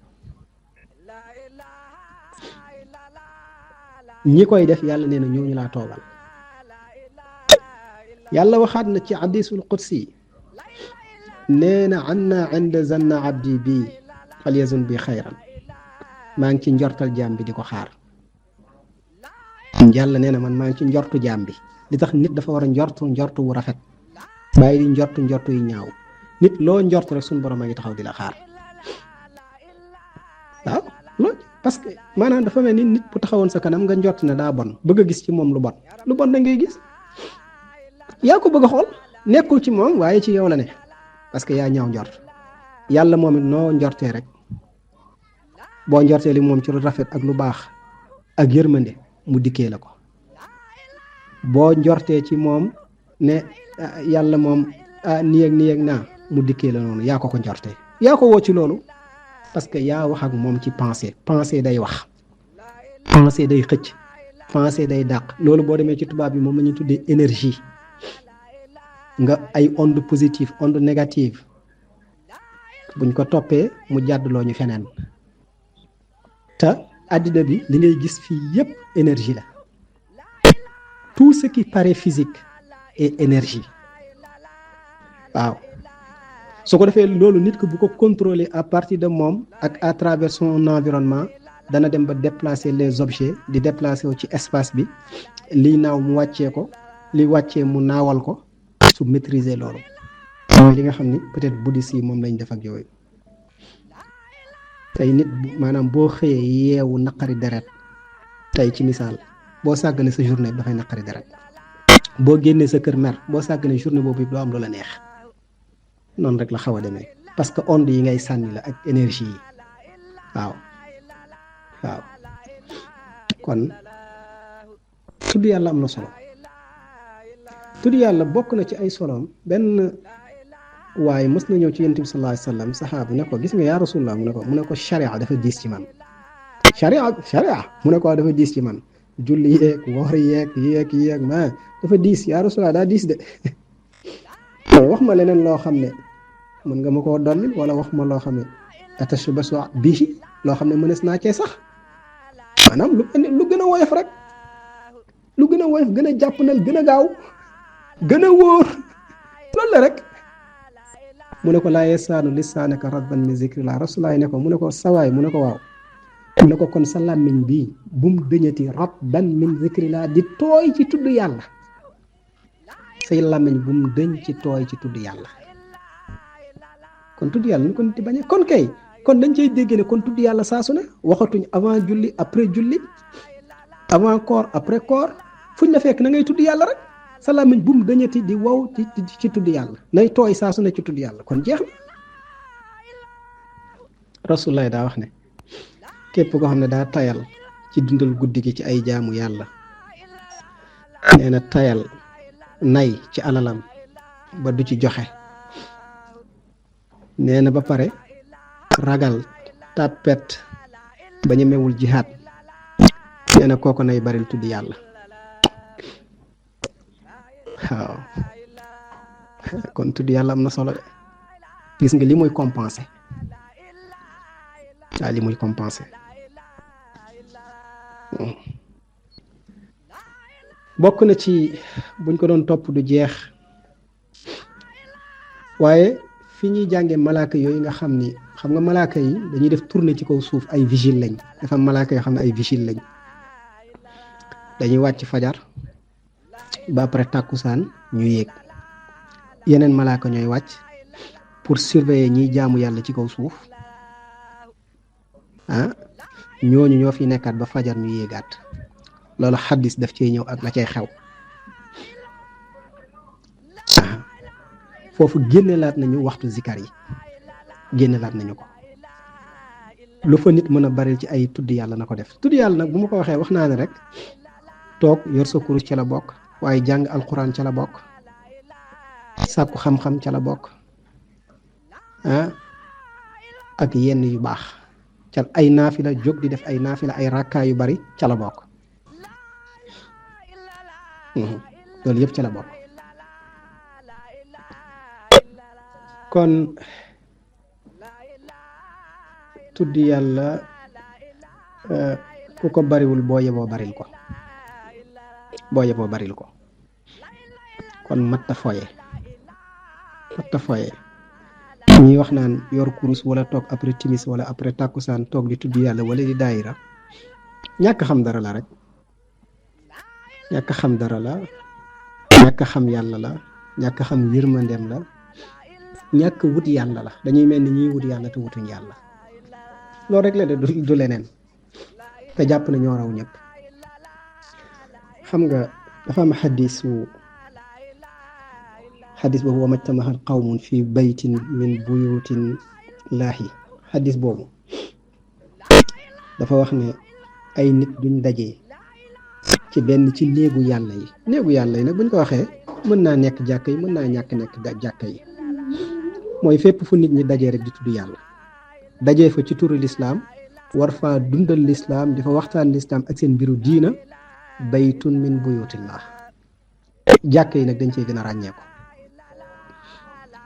ñi koy def yàlla nee na ñooñu laa toogal yàlla waxaat na ci hadisul qudsi nee na anna inda zanna abdi bi falyazun bi xayran maa ngi ci njortal jaam bi di ko xaar yàlla nee na man maa ngi ci njortu jaam bi li tax nit dafa war a njortu wu rafet bàyyi di njortu yu ñaaw nit loo njortu rek suñu borom a ngi taxaw di la xaar waaw loolu parce que maanaam dafa mel ni nit bu taxawoon sa kanam nga njort ne daa bon bëgg a gis ci moom lu bon da ngay gis yaa ko bëgg a xool nekkul ci moom waaye ci yow la ne parce que yaa ñaaw njort yàlla moom it noo njortee rek boo njortee li moom ci lu rafet ak lu baax ak yërmande mu dikkee la ko boo njortee ci moom ne yàlla moom nii ak naa mu dikkee la noonu yaa ko njortee yaa ko woo ci loolu parce que yaa wax ak moom ci pensée day wax pensée day xëcc pensée day dàq loolu boo demee ci tubaab bi moom la ñuy tuddee énergie nga ay onde positive onde négative buñ ko toppee mu jàddloo ñu feneen te àddina bi li ngay gis fii yépp énergie la tout ce qui paraît physique est énergie waaw su ko defee loolu nit ko bu ko contrôler à partir de moom ak à travers son environnement dana dem ba déplacer les objets di déplacer wu ci espace bi liy naaw mu wàccee ko li wàccee mu naawal ko su maîtriser loolu mooy li nga xam ni peut-être bouddhiste yi moom lañ def ak yooyu tey nit maanaam boo xëyee yeewu naqari deret tey ci misaal boo sàggane sa journée bi dafay naqari deret boo génnee sa kër mer boo sàggane journée boobu doo am lu la neex noonu rek la xaw a demee parce que onde yi ngay sànni la ak énergie yi waaw kon tudd yàlla am na solo tudd yàlla bokk na ci ay soloom benn waaye mës na ñëw ci yonent bi sallallahu alayhi wa sallam saxaabu ne ko gis nga yaa rasulullah mu ne ko sharia dafa diis ci man sharia mu ne ko dafa diis ci man julli yeeg woor yeeg ma dafa diis yaa rasulullah daa diis de wax ma leneen loo xam ne mën nga ma koo dolli wala wax ma loo xam ne atashabasu bihi loo xam ne mënees naa cee sax maanaam lu gën a woyof rek lu gën a woyof gën a jàppandal gën a gaaw gën a wóor loolu la rek mu ne ko laa yasaanu lisaanaka radban min zikrillah rasulullah ne ko mu ne ko sawaay mu ne ko waaw mu ne ko kon sa làmmiñ bii bum dëñati radban min zikrillah di tooy ci tudd yàlla say làmmiñ bum dëñ ci tooy ci tudd yàlla kon tudd yàlla ni ko nit di bañee kon kay kon dañ cay dégg ne kon tudd yàlla saa su ne waxatuñ avant julli après julli avant koor après koor fuñ la fekk na ngay tudd yàlla rek sa làmmiñ bu mu dañati di wow ci tudd yàlla nay tooy saa su ne ci tudd yàlla kon jeex na rasulullah daa wax ne képp koo xam ne daa tayal ci dundal guddi gi ci ay jaamu yàlla nee na tayal nay ci alalam ba du ci joxe nee na ba pare ragal tàppet ba ñemewul jihaad nee na kooku nay baril tudd yàlla waaw kon tudd yàlla am na solo de gis nga li muy compenser waaw li muy compenser bokk na ci buñ ko doon topp du jeex waaye fi ñuy jàngee malaaka yooyu nga xam ni xam nga malaaka yi dañuy def tournée ci kaw suuf ay vigile lañ dafa am malaaka yoo xam ne ay vigile lañ dañuy wàcc fajar ba après tàkkusaan ñu yéeg yeneen malaaka ñooy wàcc pour surveiller ñiy jaamu yàlla ci kaw suuf ñooñu ñoo fi nekkaat ba fajar ñu yéegaat loolu xaddis daf cee ñëw ak la cay xew foofu génnelaat nañu waxtu zikar yi génnelaat nañu ko lu fa nit mën a bari ci ay tudd yàlla na ko def tudd yàlla nag bu ma ko waxee wax naa ne rek toog yor sa kurus ca la bokk waaye jàng alquran ca la bokk sàkku xam-xam ca la bokk ak yenn yu baax ca ay naafila jóg di def ay naafila ay rakkaa yu bari ca la bokk loolu yëpp ca la bokk kon tudd yàlla ku ko bariwul boo yeboo baril ko kon matta foye ñuy wax naan yor kurus wala toog après timis wala après tàkkusaan toog di tudd yàlla wala di daayira ñàkk xam dara la rek ñàkk xam yàlla la ñàkk xam yërmandeem la ñàkk wut yàlla la dañuy mel ni ñuy wut yàlla te wutuñ yàlla loolu rek la de du leneen te jàpp na ñoo raw ñëpp xam nga dafa am xadis boobu wa majtamaha qawmun fi baytin min buyutin laahi xadis boobu dafa wax ne ay nit duñ dajee ci benn ci néegu yàlla yi nag buñ ko waxee mën naa nekk jàkka yi mën naa ñàkk nekk jàkka yi mooy fépp fu nit ñi dajee rek di tudd yàlla dajee fa ci turu lislaam war faa dundal lislaam di fa waxtaan lislaam ak seen mbiru diina baytun min buyutillah jàkka yi nag dañ cee gën a ràññeeku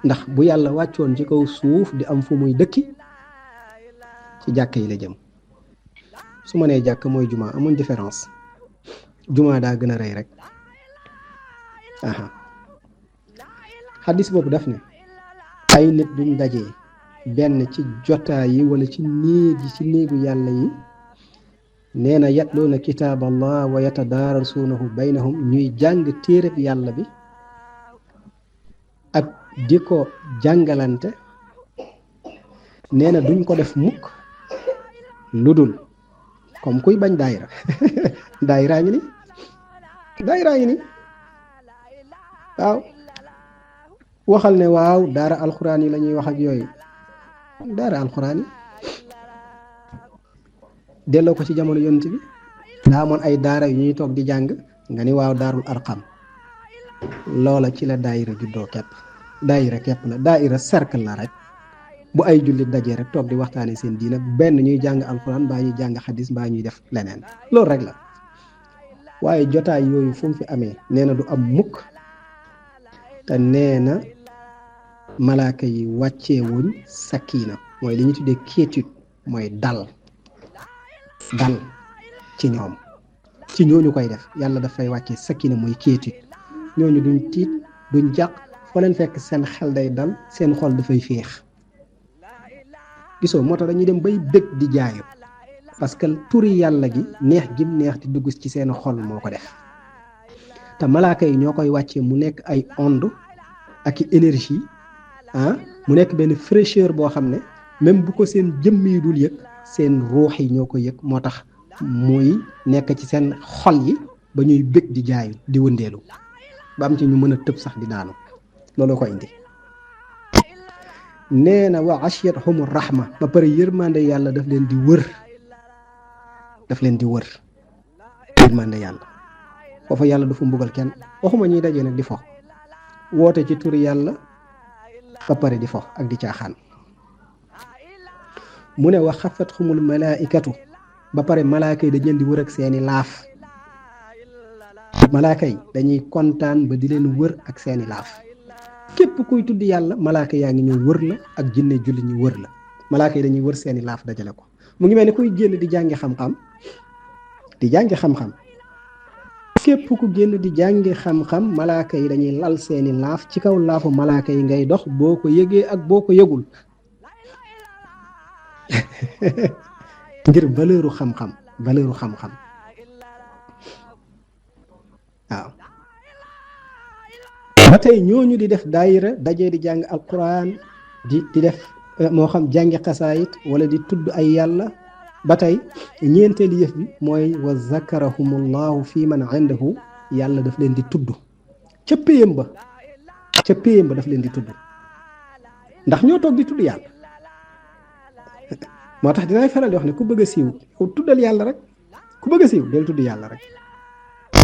ndax bu yàlla wàccoon ci kaw suuf di am fu muy dëkki ci jàkka yi la jëm su ma nee jàkk mooy jumaa amuñ différence jumaa daa gën a rëy rek xaddis boobu daf ne ay nit duñ dajee benn ci jotaay yi wala ci néegu yàlla yi nee na yatluuna kitaab allah wa yatadaarasuunahu baynahum ñuy jàng téereb yàlla bi ak di ko jàngalante nee na duñ ko def mukk lu dul comme kuy bañ daayira daayiraa ngi ni waaw waxal ne waaw daara alxuraan yi la ñuy wax ak yooyu daara alxuraan yi delloo ko ci jamono yonent bi daa amoon ay daara yu ñuy toog di jàng nga ni waaw daarul arqam loola ci la daayira juddoo képp daayira képp la daayira cercle la rek bu ay jullit dajee rek toog di waxtaane seen diina benn ñuy jàng alxuraan mbaa ñuy jàng xadis mbaa ñuy def leneen loolu rek la waaye jotaay yooyu fu mu fi amee nee na du am mukk te nee na malaaka yi wàccee wuñ sakina mooy li ñu tuddee quiétude mooy dal ci ñoom ci ñooñu koy def yàlla dafay wàccee sakina mooy quiétude ñooñu duñ tiit duñ jàq foo leen fekk seen xel day dal seen xol dafay féex gisoo moo tax dañuy dem bay bëgg di jaayu parce que turi yàlla gi neex gim neex di dugg ci seen xol moo ko def te malaaka yi ñoo koy wàccee mu nekk ay onde ak i énergie mu nekk benn fraîcheur boo xam ne même bu ko seen jëmm yi dul yëg seen ruux yi ñoo ko yëg moo tax muy nekk ci seen xol yi ba ñuy bëgg di jaayu di wëndeelu ba am ci ñu mën a tëb sax di daanu loolu ko indi nee na wa ashiyatuhum rahma ba pare yërmande yàlla daf leen di wër yërmande yàlla foofa yàlla du fa mbugal kenn waxuma ñuy dajee nag di fo woote ci turi yàlla ba pare di fo ak di caaxaan mu ne wa xafathumul malaaikatu ba pare malaaka yi dañ leen di wër ak seeni laaf malaaka yi dañuy kontaan ba di leen wër ak seeni laaf képp kuy tudd yàlla malaaka yaa ngi ñëw wër la ak jinne julli ñu wër la malaaka yi dañuy wër seeni laaf dajale ko mu ngi mel ni kuy génn di jàngi xam-xam képp ku génn di jàngi xam-xam malaaka yi dañuy lal seeni laaf ci kaw laafu malaaka yi ngay dox boo ko yëgee ak boo ko yëgul ngir valeuru xam-xam waaw ba tey ñooñu di def daayira dajee di jàng alquran di def moo xam jàngi xasaayit wala di tudd ay yàlla ba tey ñeenteelu yëf bi mooy wa zakarahumullahu fi man indahu yàlla daf leen di tudd ca péyam ba daf leen di tudd ndax ñoo toog di tudd yàlla moo tax dinaay faral di wax ne ku bëgg a siiw tuddal yàlla rek ku bëgg a siiw del tudd yàlla rek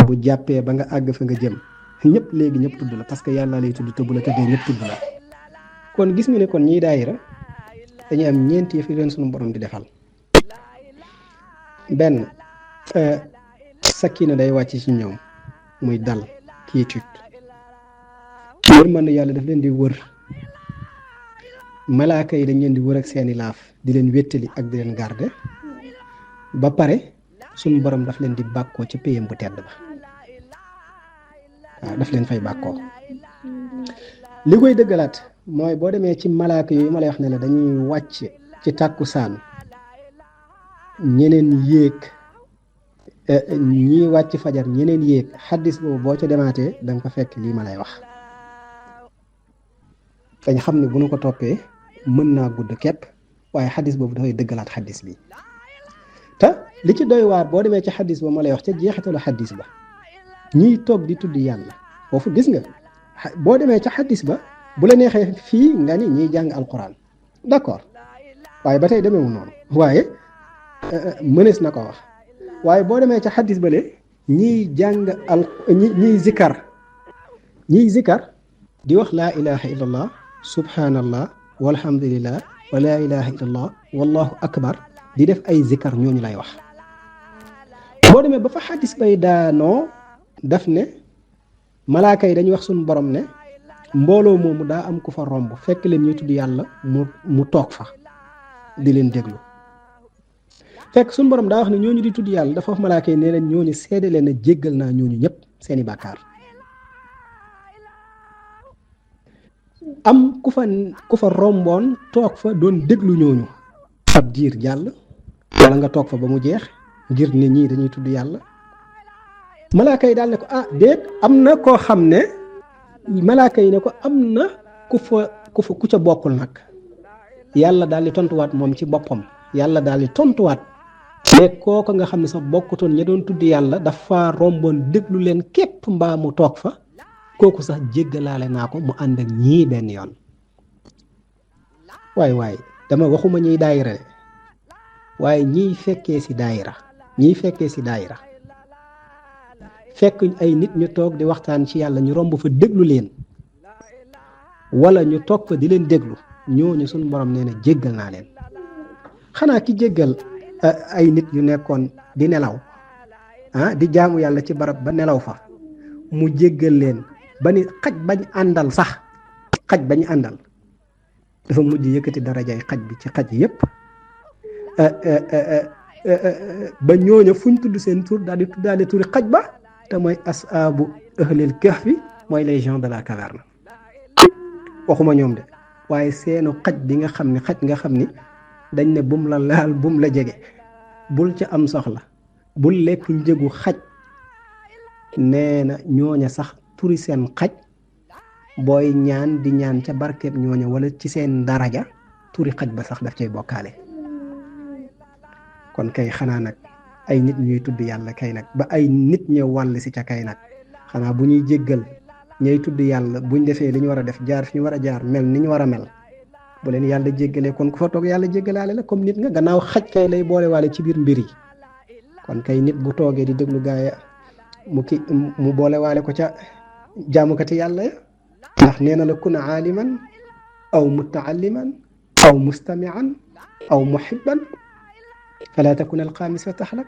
bu jàppee ba nga àgg fa nga jëm ñëpp tudd la parce que yàlla lay tudd te bu la tëddee ñëpp tudd la kon gis nga ne kon ñiy daayira dañuy am ñeenti yëf yu leen sunu borom di defal. benn sakina day wàcc ci ñoom muy dal quiétude. yërmande yàlla daf leen di wër malaaka yi dañ leen di wër ak seeni laaf di leen wéttali ak di leen garde ba pare sunu borom daf leen di bàkkoo ci péyam bu tedd ba waaw daf leen fay bàkkoo. li koy dëggalaat mooy boo demee ci malaaka yooyu ma lay wax ne la dañuy wàcc ci tàkkusaan ñeneen yéeg ñii wàcc fajar ñeneen yéeg xaddis boobu boo ca demaatee da nga ko fekk lii ma lay wax. dañ xam ne bu nu ko toppee mën naa gudd képp waaye xaddis boobu dafay dëggalaat xaddis bi te li ci doy waar boo demee ci xaddis ba ma lay wax ca jeexitalu xaddis ba ñiy toog di tudd yàlla foofu gis nga boo demee ca xaddis ba bu la neexee fii nga ni ñiy jàng alquran d'accord waaye ba tey demeewul noonu waaye mënees na ko wax waaye boo demee ca xaddis ba le ñiy jàng ñiy zikar di wax laa ilaha illallah subhanallah walhamdulillah wa laa ilaha illallah wallahu akbar di def ay zikar ñooñu lay wax. boo demee ba fa xaddis bay daanoo daf ne malaaka yi dañuy wax suñu borom ne mbooloo moomu daa am ku fa romb fekk leen ñuy tudd yàlla mu toog fa di leen déglu fekk suñu borom daa wax ne ñooñu di tudd yàlla dafa wax malaaka yi ne leen ñooñu seede leen ne jéggal naa ñooñu ñëpp seeni bàkkaar. am ku fa romboon toog fa doon déglu ñooñu ab diir jàll wala nga toog fa ba mu jeex ngir ne ñii dañuy tudd yàlla malaaka yi daal ne ko ah déet am na koo xam ne malaaka yi ne ko am na ku ca bokkul nag yàlla daal di tontuwaat moom ci boppam yàlla daal di tontuwaat ne kooku nga xam ne sax bokkutoon ña doon tudd yàlla dafa romboon déglu leen képp mbaa mu toog fa kooku sax jéggalaale naa ko mu ànd ak ñii benn yoon. waay dama waxuma ñiy daayira de waaye ñiy fekkee si daayira fekk ay nit ñu toog di waxtaan ci yàlla ñu romb fa déglu leen wala ñu toog fa di leen déglu ñooñu suñu borom nee na jéggal naa leen. xanaa ki jéggal ay nit yu nekkoon di nelaw di jaamu yàlla ci barab ba nelaw fa mu jéggal leen ba ni xaj bañ àndal dafa mujj yëkkati darajay xaj bi ci xaj yépp ba ñooña fuñ tudd seen tur daal di tuddaale turi xaj ba te mooy asaabu ahlil kahfi mooy les gens de la caverne. waxuma ñoom de waaye seenu xaj bi nga xam ni dañ ne bum la laal bum la jege bul ca am soxla bul lekk njëgu xaj nee na ñooña sax turi seen xaj booy ñaan di ñaan ca barkeeb ñooña wala ci seen daraja turi xaj ba sax daf cay bokkaale. kon kay xanaa nag ay nit ñuy tudd yàlla kay nag ba ay nit ñëw wàll si ca kay nag xanaa bu ñuy jéggal ñay tudd yàlla buñ defee li ñu war a def jaar fi ñu war a jaar mel ni ñu war a mel bu leen yàlla jéggalee kon ku fa toog yàlla jéggalaale la comme nit nga gannaaw xaj kay lay boolewaale ci biir mbir yi kon kay nit bu toogee di déglu gaaya mu boolewaale ko ca jaamukati yàlla ya ndax nee na la kun aaliman aw mutaalliman aw mustamian aw muhibban fala takun alxaamis fa taxlak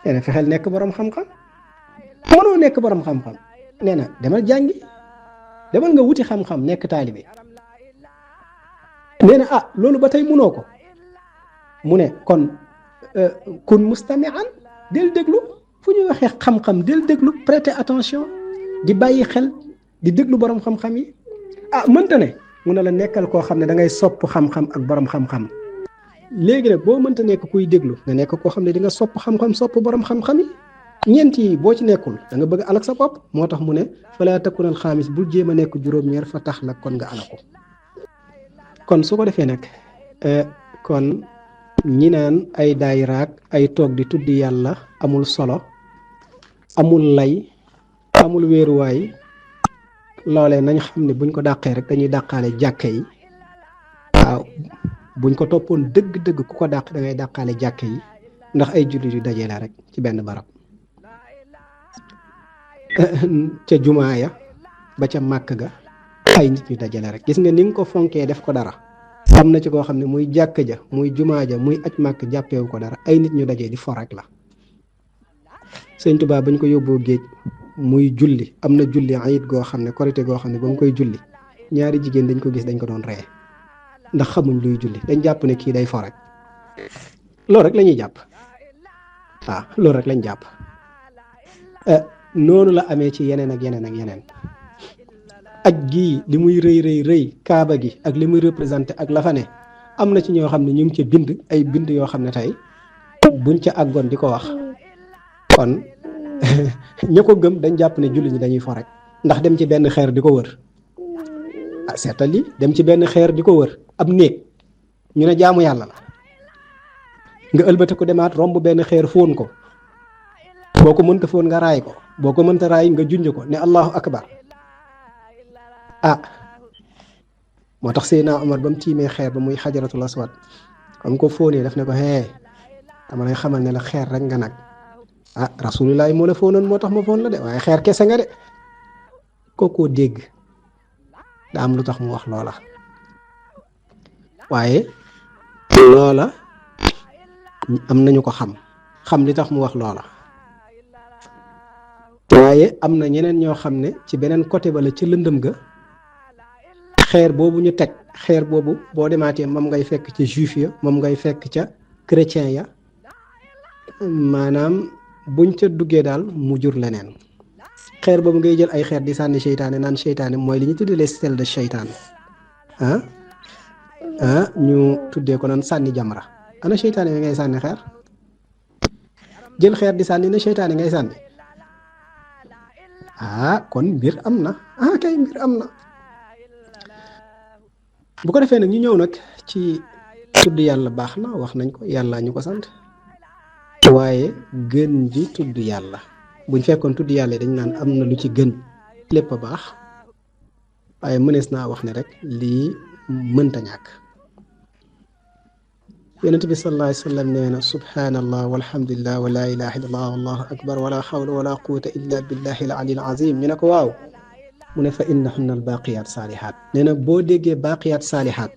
nee na fexeel nekk borom xam-xam mënoo nekk borom xam-xam nee na demal jàngi demal nga wuti xam-xam nekk taalibe nee na loolu ba tey mënoo ko mu ne kon kun mustamian del déglu fu ñuy waxee xam-xam del déglu prêter attention di bàyyi xel di déglu borom xam-xam yi mënta ne mu ne la nekkal koo xam ne da ngay sopp xam-xam ak borom xam-xam léegi nag boo mënta nekk kuy déglu nga nekk koo xam ne di nga sopp xam-xam sopp borom xam-xam yi ñeent yi boo ci nekkul da nga bëgg alak sa bopp moo tax mu ne fala takunal xaamis bul jéem a nekk juróom-ñeer fa tax la kon nga alaku kon su ko defee nag kon ñi naan ay daayiraak ay toog di tuddi yàlla amul solo amul lay amul wéeruwaay loolee nañ xam ne buñ ko dàqee rek dañuy dàqaale jàkke yi waaw buñ ko toppoon dëgg-dëgg ku ko dàq da ngay dàqaale jàkke yi ndax ay jullit yu dajee la rek ci benn barab ca jumaa ya ba ca màkk ga ay nit ñu dajale rek gis nga ni nga ko fonkee def ko dara am na ci koo xam ne muy jàkk ja muy jumaa ja muy aj màkk jàppeewu ko dara ay nit ñu dajee di fo rek la sëñ Tuubaa bañ ko yóbboo géej muy julli am na julli ayit goo xam ne korite goo xam ne ba mu koy julli ñaari jigéen dañ ko gis dañ ko doon ree ndax xamuñ luy julli dañ jàpp ne kii day fo rek loolu rek la ñuy jàpp waaw loolu rek lañ jàpp noonu la amee ci yeneen ak yeneen ak yeneen aj gii li muy rëy kaaba gi ak li muy représenté ak la fa ne am na ci ñoo xam ne ñu ngi ca bind ay bind yoo xam ne tey buñ ca àggoon di ko wax kon ña ko gëm dañ jàpp ne julli ñi dañuy fo rek ndax dem ci benn xeer di ko wër seetal li dem ci benn xeer di ko wër ab néeg ñu ne jaamu yàlla la nga ëlbate ko demaat romb benn xeer fóon ko boo ko mënta fóon nga raay ko boo ko mënta raay nga junj ko ne allahu akbar moo tax Seydina Omar ba mu tiimee xeer ba muy xajaratul aswad am ko fóonee daf ne ko dama lay xamal ne la xeer rek nga nag rasulullah moo la fóonoon moo tax ma fóon la de waaye xeer kese nga de kookoo dégg da am lu tax mu wax loola waaye loola am nañu ko xam li tax mu wax loola waaye am na ñeneen ñoo xam ne ci beneen côté ba la ca lëndëm ga xeer boobu ñu teg xeer boobu boo demaatee moom ngay fekk ca juif ya moom ngay fekk ca chrétien ya maanaam buñ ca duggee daal mu jur leneen xeer boobu ngay jël ay xeer di sànni seytaane naan seytaane mooy li ñu tuddee les stèles de seytaane ñu tuddee ko naan sànni jamra ana seytaane yi ngay sànni xeer jël xeer di sànni ne seytaane ngay sànni kon mbir am na kay mbir am na bu ko defee nag ñu ñëw nag ci tudd yàlla baax na wax nañ ko yàlla ñu ko sant waaye gën ji tudd yàlla buñ fekkoon tudd yàlla dañ naan am na lu ci gën lépp a baax waaye mënees naa wax ne rek lii mënta ñàkk yonent bi sallallahu alayhi wa sallam nee na subhanallah walhamdulillah wa la ilaha illallah wallahu akbar wala hawla wala quwwata illa billahi al ali al azim ñu ne ko waaw mu ne fa innahunna al baqiyat salihat nee na boo déggee baqiyat salihat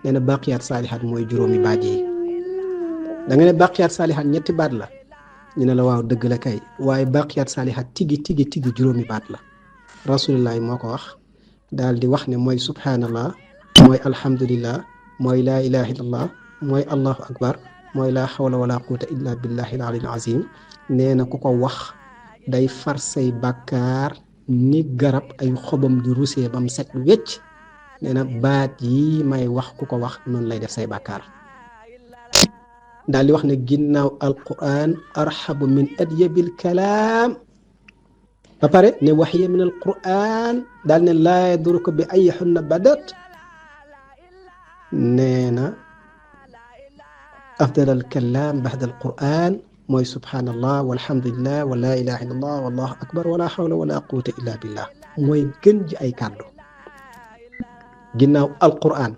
nee na baqiyat salihat mooy juróomi baat yi da nga ne baqiyat salihat ñetti baat la ñu ne la waaw dëgg la kay waaye baqiyat salihat tigi juróomi baat la rasulullah moo ko wax daal di wax ne mooy subhanallah mooy alhamdulillah mooy la ilaha illallah mooy allahu akbar mooy la hawla wala quwwata illa billahi al ali al azim nee na ku ko wax day far say bàkkaar ni garab ay xobam di rusee bam set wecc nee na baat yi may wax ku ko wax noonu lay def say bàkkaar daal di wax ne ginnaaw alquran arhabu min adyabil kalaam ba pare ne waxya min alquran daal ne laa yaduruka bi ayyihunna badat nee na afdal alkalaam baxda alquran mooy subhanallah walhamdulillah wa la ilaha illallah wallahu akbar wala hawla wala quwwata illa billah mooy gën ji ay kàddu ginnaaw alquran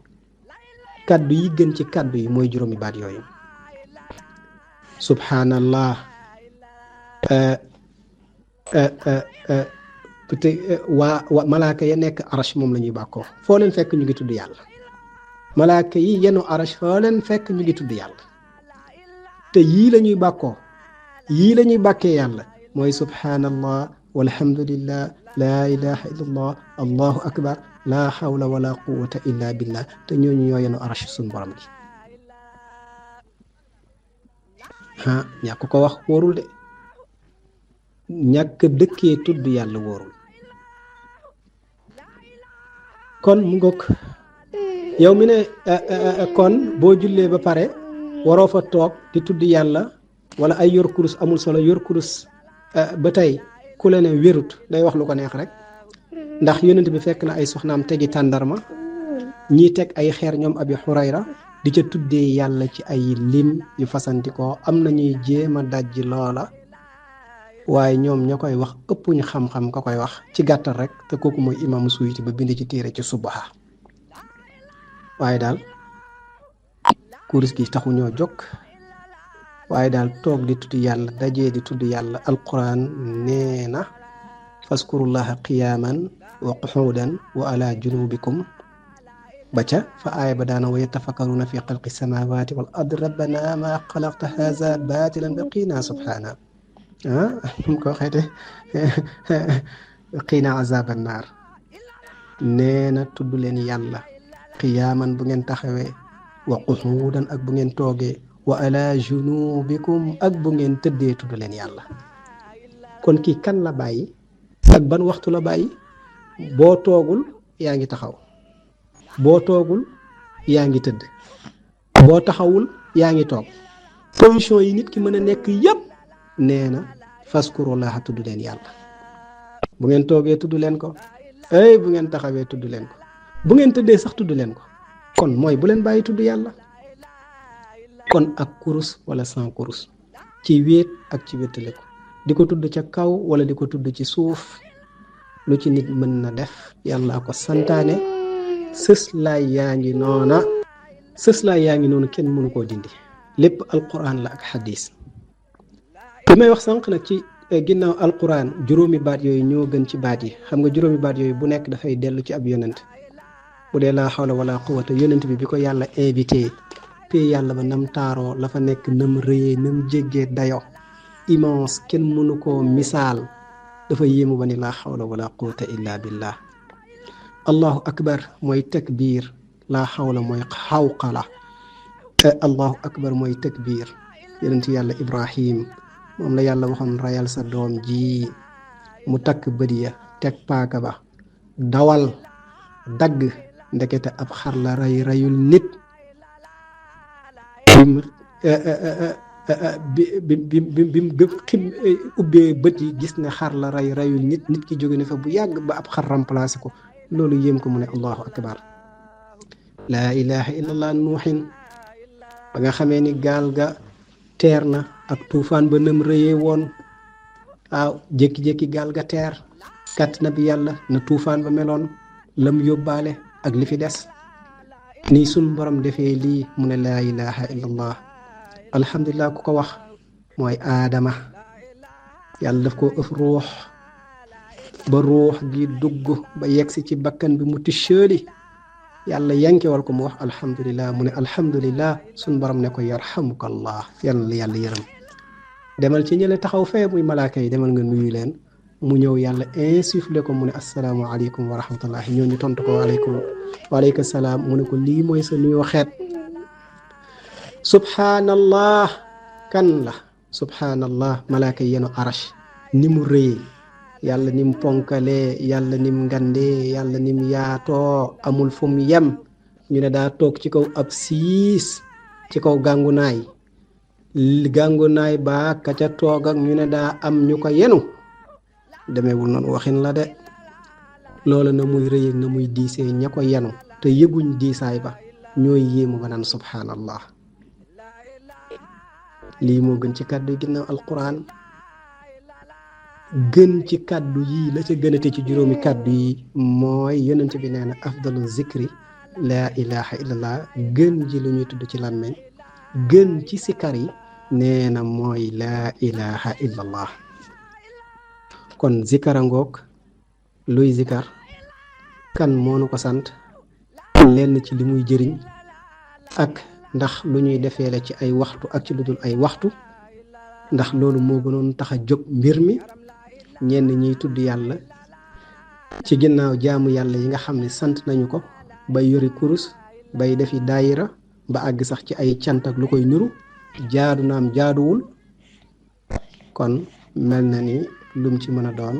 kàddu yi gën ci kàddu yi mooy juróomi baat yooyu subhanallah waa malaaka ya nekk arash moom la ñuy bàkkoo foo leen fekk ñu ngi tudd yàlla malaaka yi yenu arash foo leen fekk ñu ngi tudd yàlla te yii la ñuy bàkkoo yii la ñuy bàkkee yàlla mooy subhanallah walhamdulillah laa ilaha illallah allahu akbar laa hawla wala quwwata illa billah te ñooñu ñoo yenu arash suñ borom gi ñàkk ko wax wóorul de ñàkk dëkkee tudd yàlla wóorul kon mu ngokk yow mi ne kon boo jullee ba pare waroo fa toog di tudd yàlla wala ay yor kurus amul solo yor kurus ba tey ku la ne wérut day wax lu ko neex rek ndax yonent bi fekk na ay soxnaam tegi tàndarma ñii teg ay xeer ñoom abi xurayra di ca tuddee yàlla ci ay lim yu fasantikoo am na ñuy jéem a dajji loola waaye ñoom ña koy wax ëpp ñu xam-xam ka koy wax ci gàttal rek te kooku mooy imaamu Suyuti ba bind ci téere ci subaha waaye daal kuris gi taxu ñoo jóg waaye daal toog di tudd yàlla dajee di tudd yàlla alquran nee na faskurullaha qiyaman wa qu'udan wa ala junubikum ba ca fa aaya ba daana wa yatafakkaruna fi xalqi samawati wal ard rabbana ma xalaqta haza batilan wa qina subhana mu ko waxeete qina azab annar nee na tudd leen yàlla qiyaaman bu ngeen taxawee wa qu'udan ak bu ngeen toogee wa ala junubikum ak bu ngeen tëddee tudd leen yàlla kon kii kan la bàyyi ak ban waxtu la bàyyi boo toogul yaa ngi taxaw boo toogul yaa ngi tëdd boo taxawul yaa ngi toog position yi nit ki mën a nekk yépp nee na faskurullaha tudd leen yàlla bu ngeen toogee tudd leen ko bu ngeen taxawee tudd leen ko bu ngeen tëddee sax tudd leen ko kon mooy bu leen bàyyi tudd yàlla kon ak kurus wala sans kurus ci wéet ak ci wéttale ko di ko tudd ca kaw wala di ko tudd ci suuf lu ci nit mën na def yàlla ko santaane sëslaay yaa ngi noonu kenn mënu koo dindi lépp alquran la ak xadis li may wax sànq nag ci ginnaaw alquran juróomi baat yooyu ñoo gën ci baat yi xam nga juróomi baat yooyu bu nekk dafay dellu ci ab yonent bu dee laa xawla wala quwwata yonent bi ko yàlla invité pee yàlla ba nam taaroo la fa nekk nam rëyee nam jéggee dayo immense kenn mënu koo misaal dafa yéemu ba ni laa xawla wala quwwata illa billah allahu akbar mooy takbir laa xawla mooy xawqala allahu akbar mooy takbir yonent yàlla ibrahim moom la yàlla waxoon rayal sa doom ji mu takk bët ya teg paaka ba dawal dagg ndekete ab xar la rayul nit bi mu ubbee bët yi gis ne xar la rayul nit ki jóge ne fa bu yàgg ba ab xar remplacé ko loolu yéem ko mu ne allahu akbar laa ilaha illallah nuuxin ba nga xamee ni gaal ga teer na ak tuufaan ba nam rëyee woon waaw jékki-jékki gaal ga teer kàtt na bi yàlla na tuufaan ba meloon lam yóbbaale ak li fi des nii sun borom defee lii mu ne laa ilaha illallah alhamdulilah ku ko wax mooy aadama yàlla daf ko ëf ruux ba ruux gi dugg ba yegsi ci bakkan bi mu tichëli yàlla yankewal ko mu wax alhamdulilah mu ne alhamdulilah sun borom ne ko yarhamukallah yàlla yërëm demal ci ñële taxaw fee muy malaaka yi demal nga nuyu leen mu ñëw yàlla insufflé ko mu ne assalaamu aleykum wa rahmatullahi ñoo ñu tontu ko waaleykum salaam mu ne ko lii mooy sa nuyoo xeet subhanallah kan la subhanallah malaaka yi yenu arash ni mu rëyee yàlla ni mu ponkalee yàlla ni mu ngandee yàlla ni mu yaatoo amul fu mu yem ñu ne daa toog ci kaw ab siis ci kaw gàngunaay baa ka ca toog ak ñu ne daa am ñu ko yenu demeewul noonu waxin la de loola na muy rëy na muy diisee ña ko yenu te yëguñ diisaay ba ñooy yéemu ba naan subhanallah lii moo gën ci kàddu yi ginnaaw alquran gën ci kàddu yii la ca gënate ci juróomi kàddu yi mooy yonent bi nee na afdalu zikri laa ilaha illallah gën ji lu ñuy tudd ci làmmeñ gën ci sikar yi nee na mooy laa ilaha illallah kon zikara ngoog luy zikar kan moo nu ko sant lenn ci li muy jëriñ ak ndax lu ñuy defee la ci ay waxtu ak ci lu dul ay waxtu ndax loolu moo gënoon tax a jóg mbir mi ñenn ñiy tudd yàlla ci ginnaaw jaamu yàlla yi nga xam ne sant nañu ko bay yori kurus bay defi daayira ba àgg sax ci ay cant ak lu koy nuru jaadu naam jaaduwul kon mel na ni lum ci mën a doon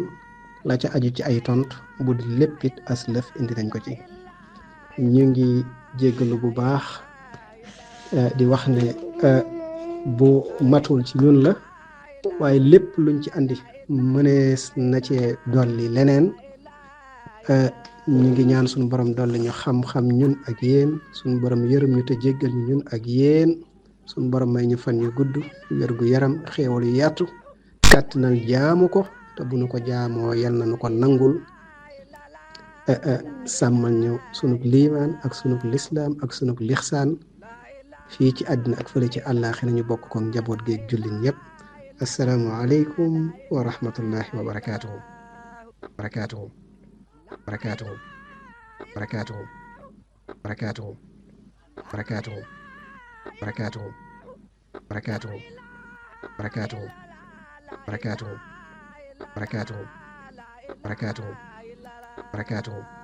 la ca aju ci ay tont bu di léppit as lëf indi nañ ko ci ñu ngi jéggalu bu baax di wax ne bu matul ci ñun la waaye lépp luñ ci andi mënees na cee dolli leneen ñu ngi ñaan suñu borom dolli ñu xam-xam ñun ak yéen suñu borom yërëm ñu te jéggal ñu ñun ak yéen suñu borom may ñu fan yu gudd wér gu yaram xéewal yu yaatu kàttanal jaamu ko te bu nu ko jaamoo yal na nu ko nangul sàmmal ñu sunug liimaan ak sunug lislaam ak sunug lixsaan fii ci àddina ak fële ci àllaaxira ñu bokk ko njaboot geeg jullit ñëpp assalaamu aleykum wa rahmatullahi wa barakaatuhu barakaatuhu barakaatuhu barakaatuhu barakaatuhu barakaatuhu barakaatuhu barakaatuhu barakaatuhu barakaatuhu barakaatuhu barakaatuhu barakaatuhu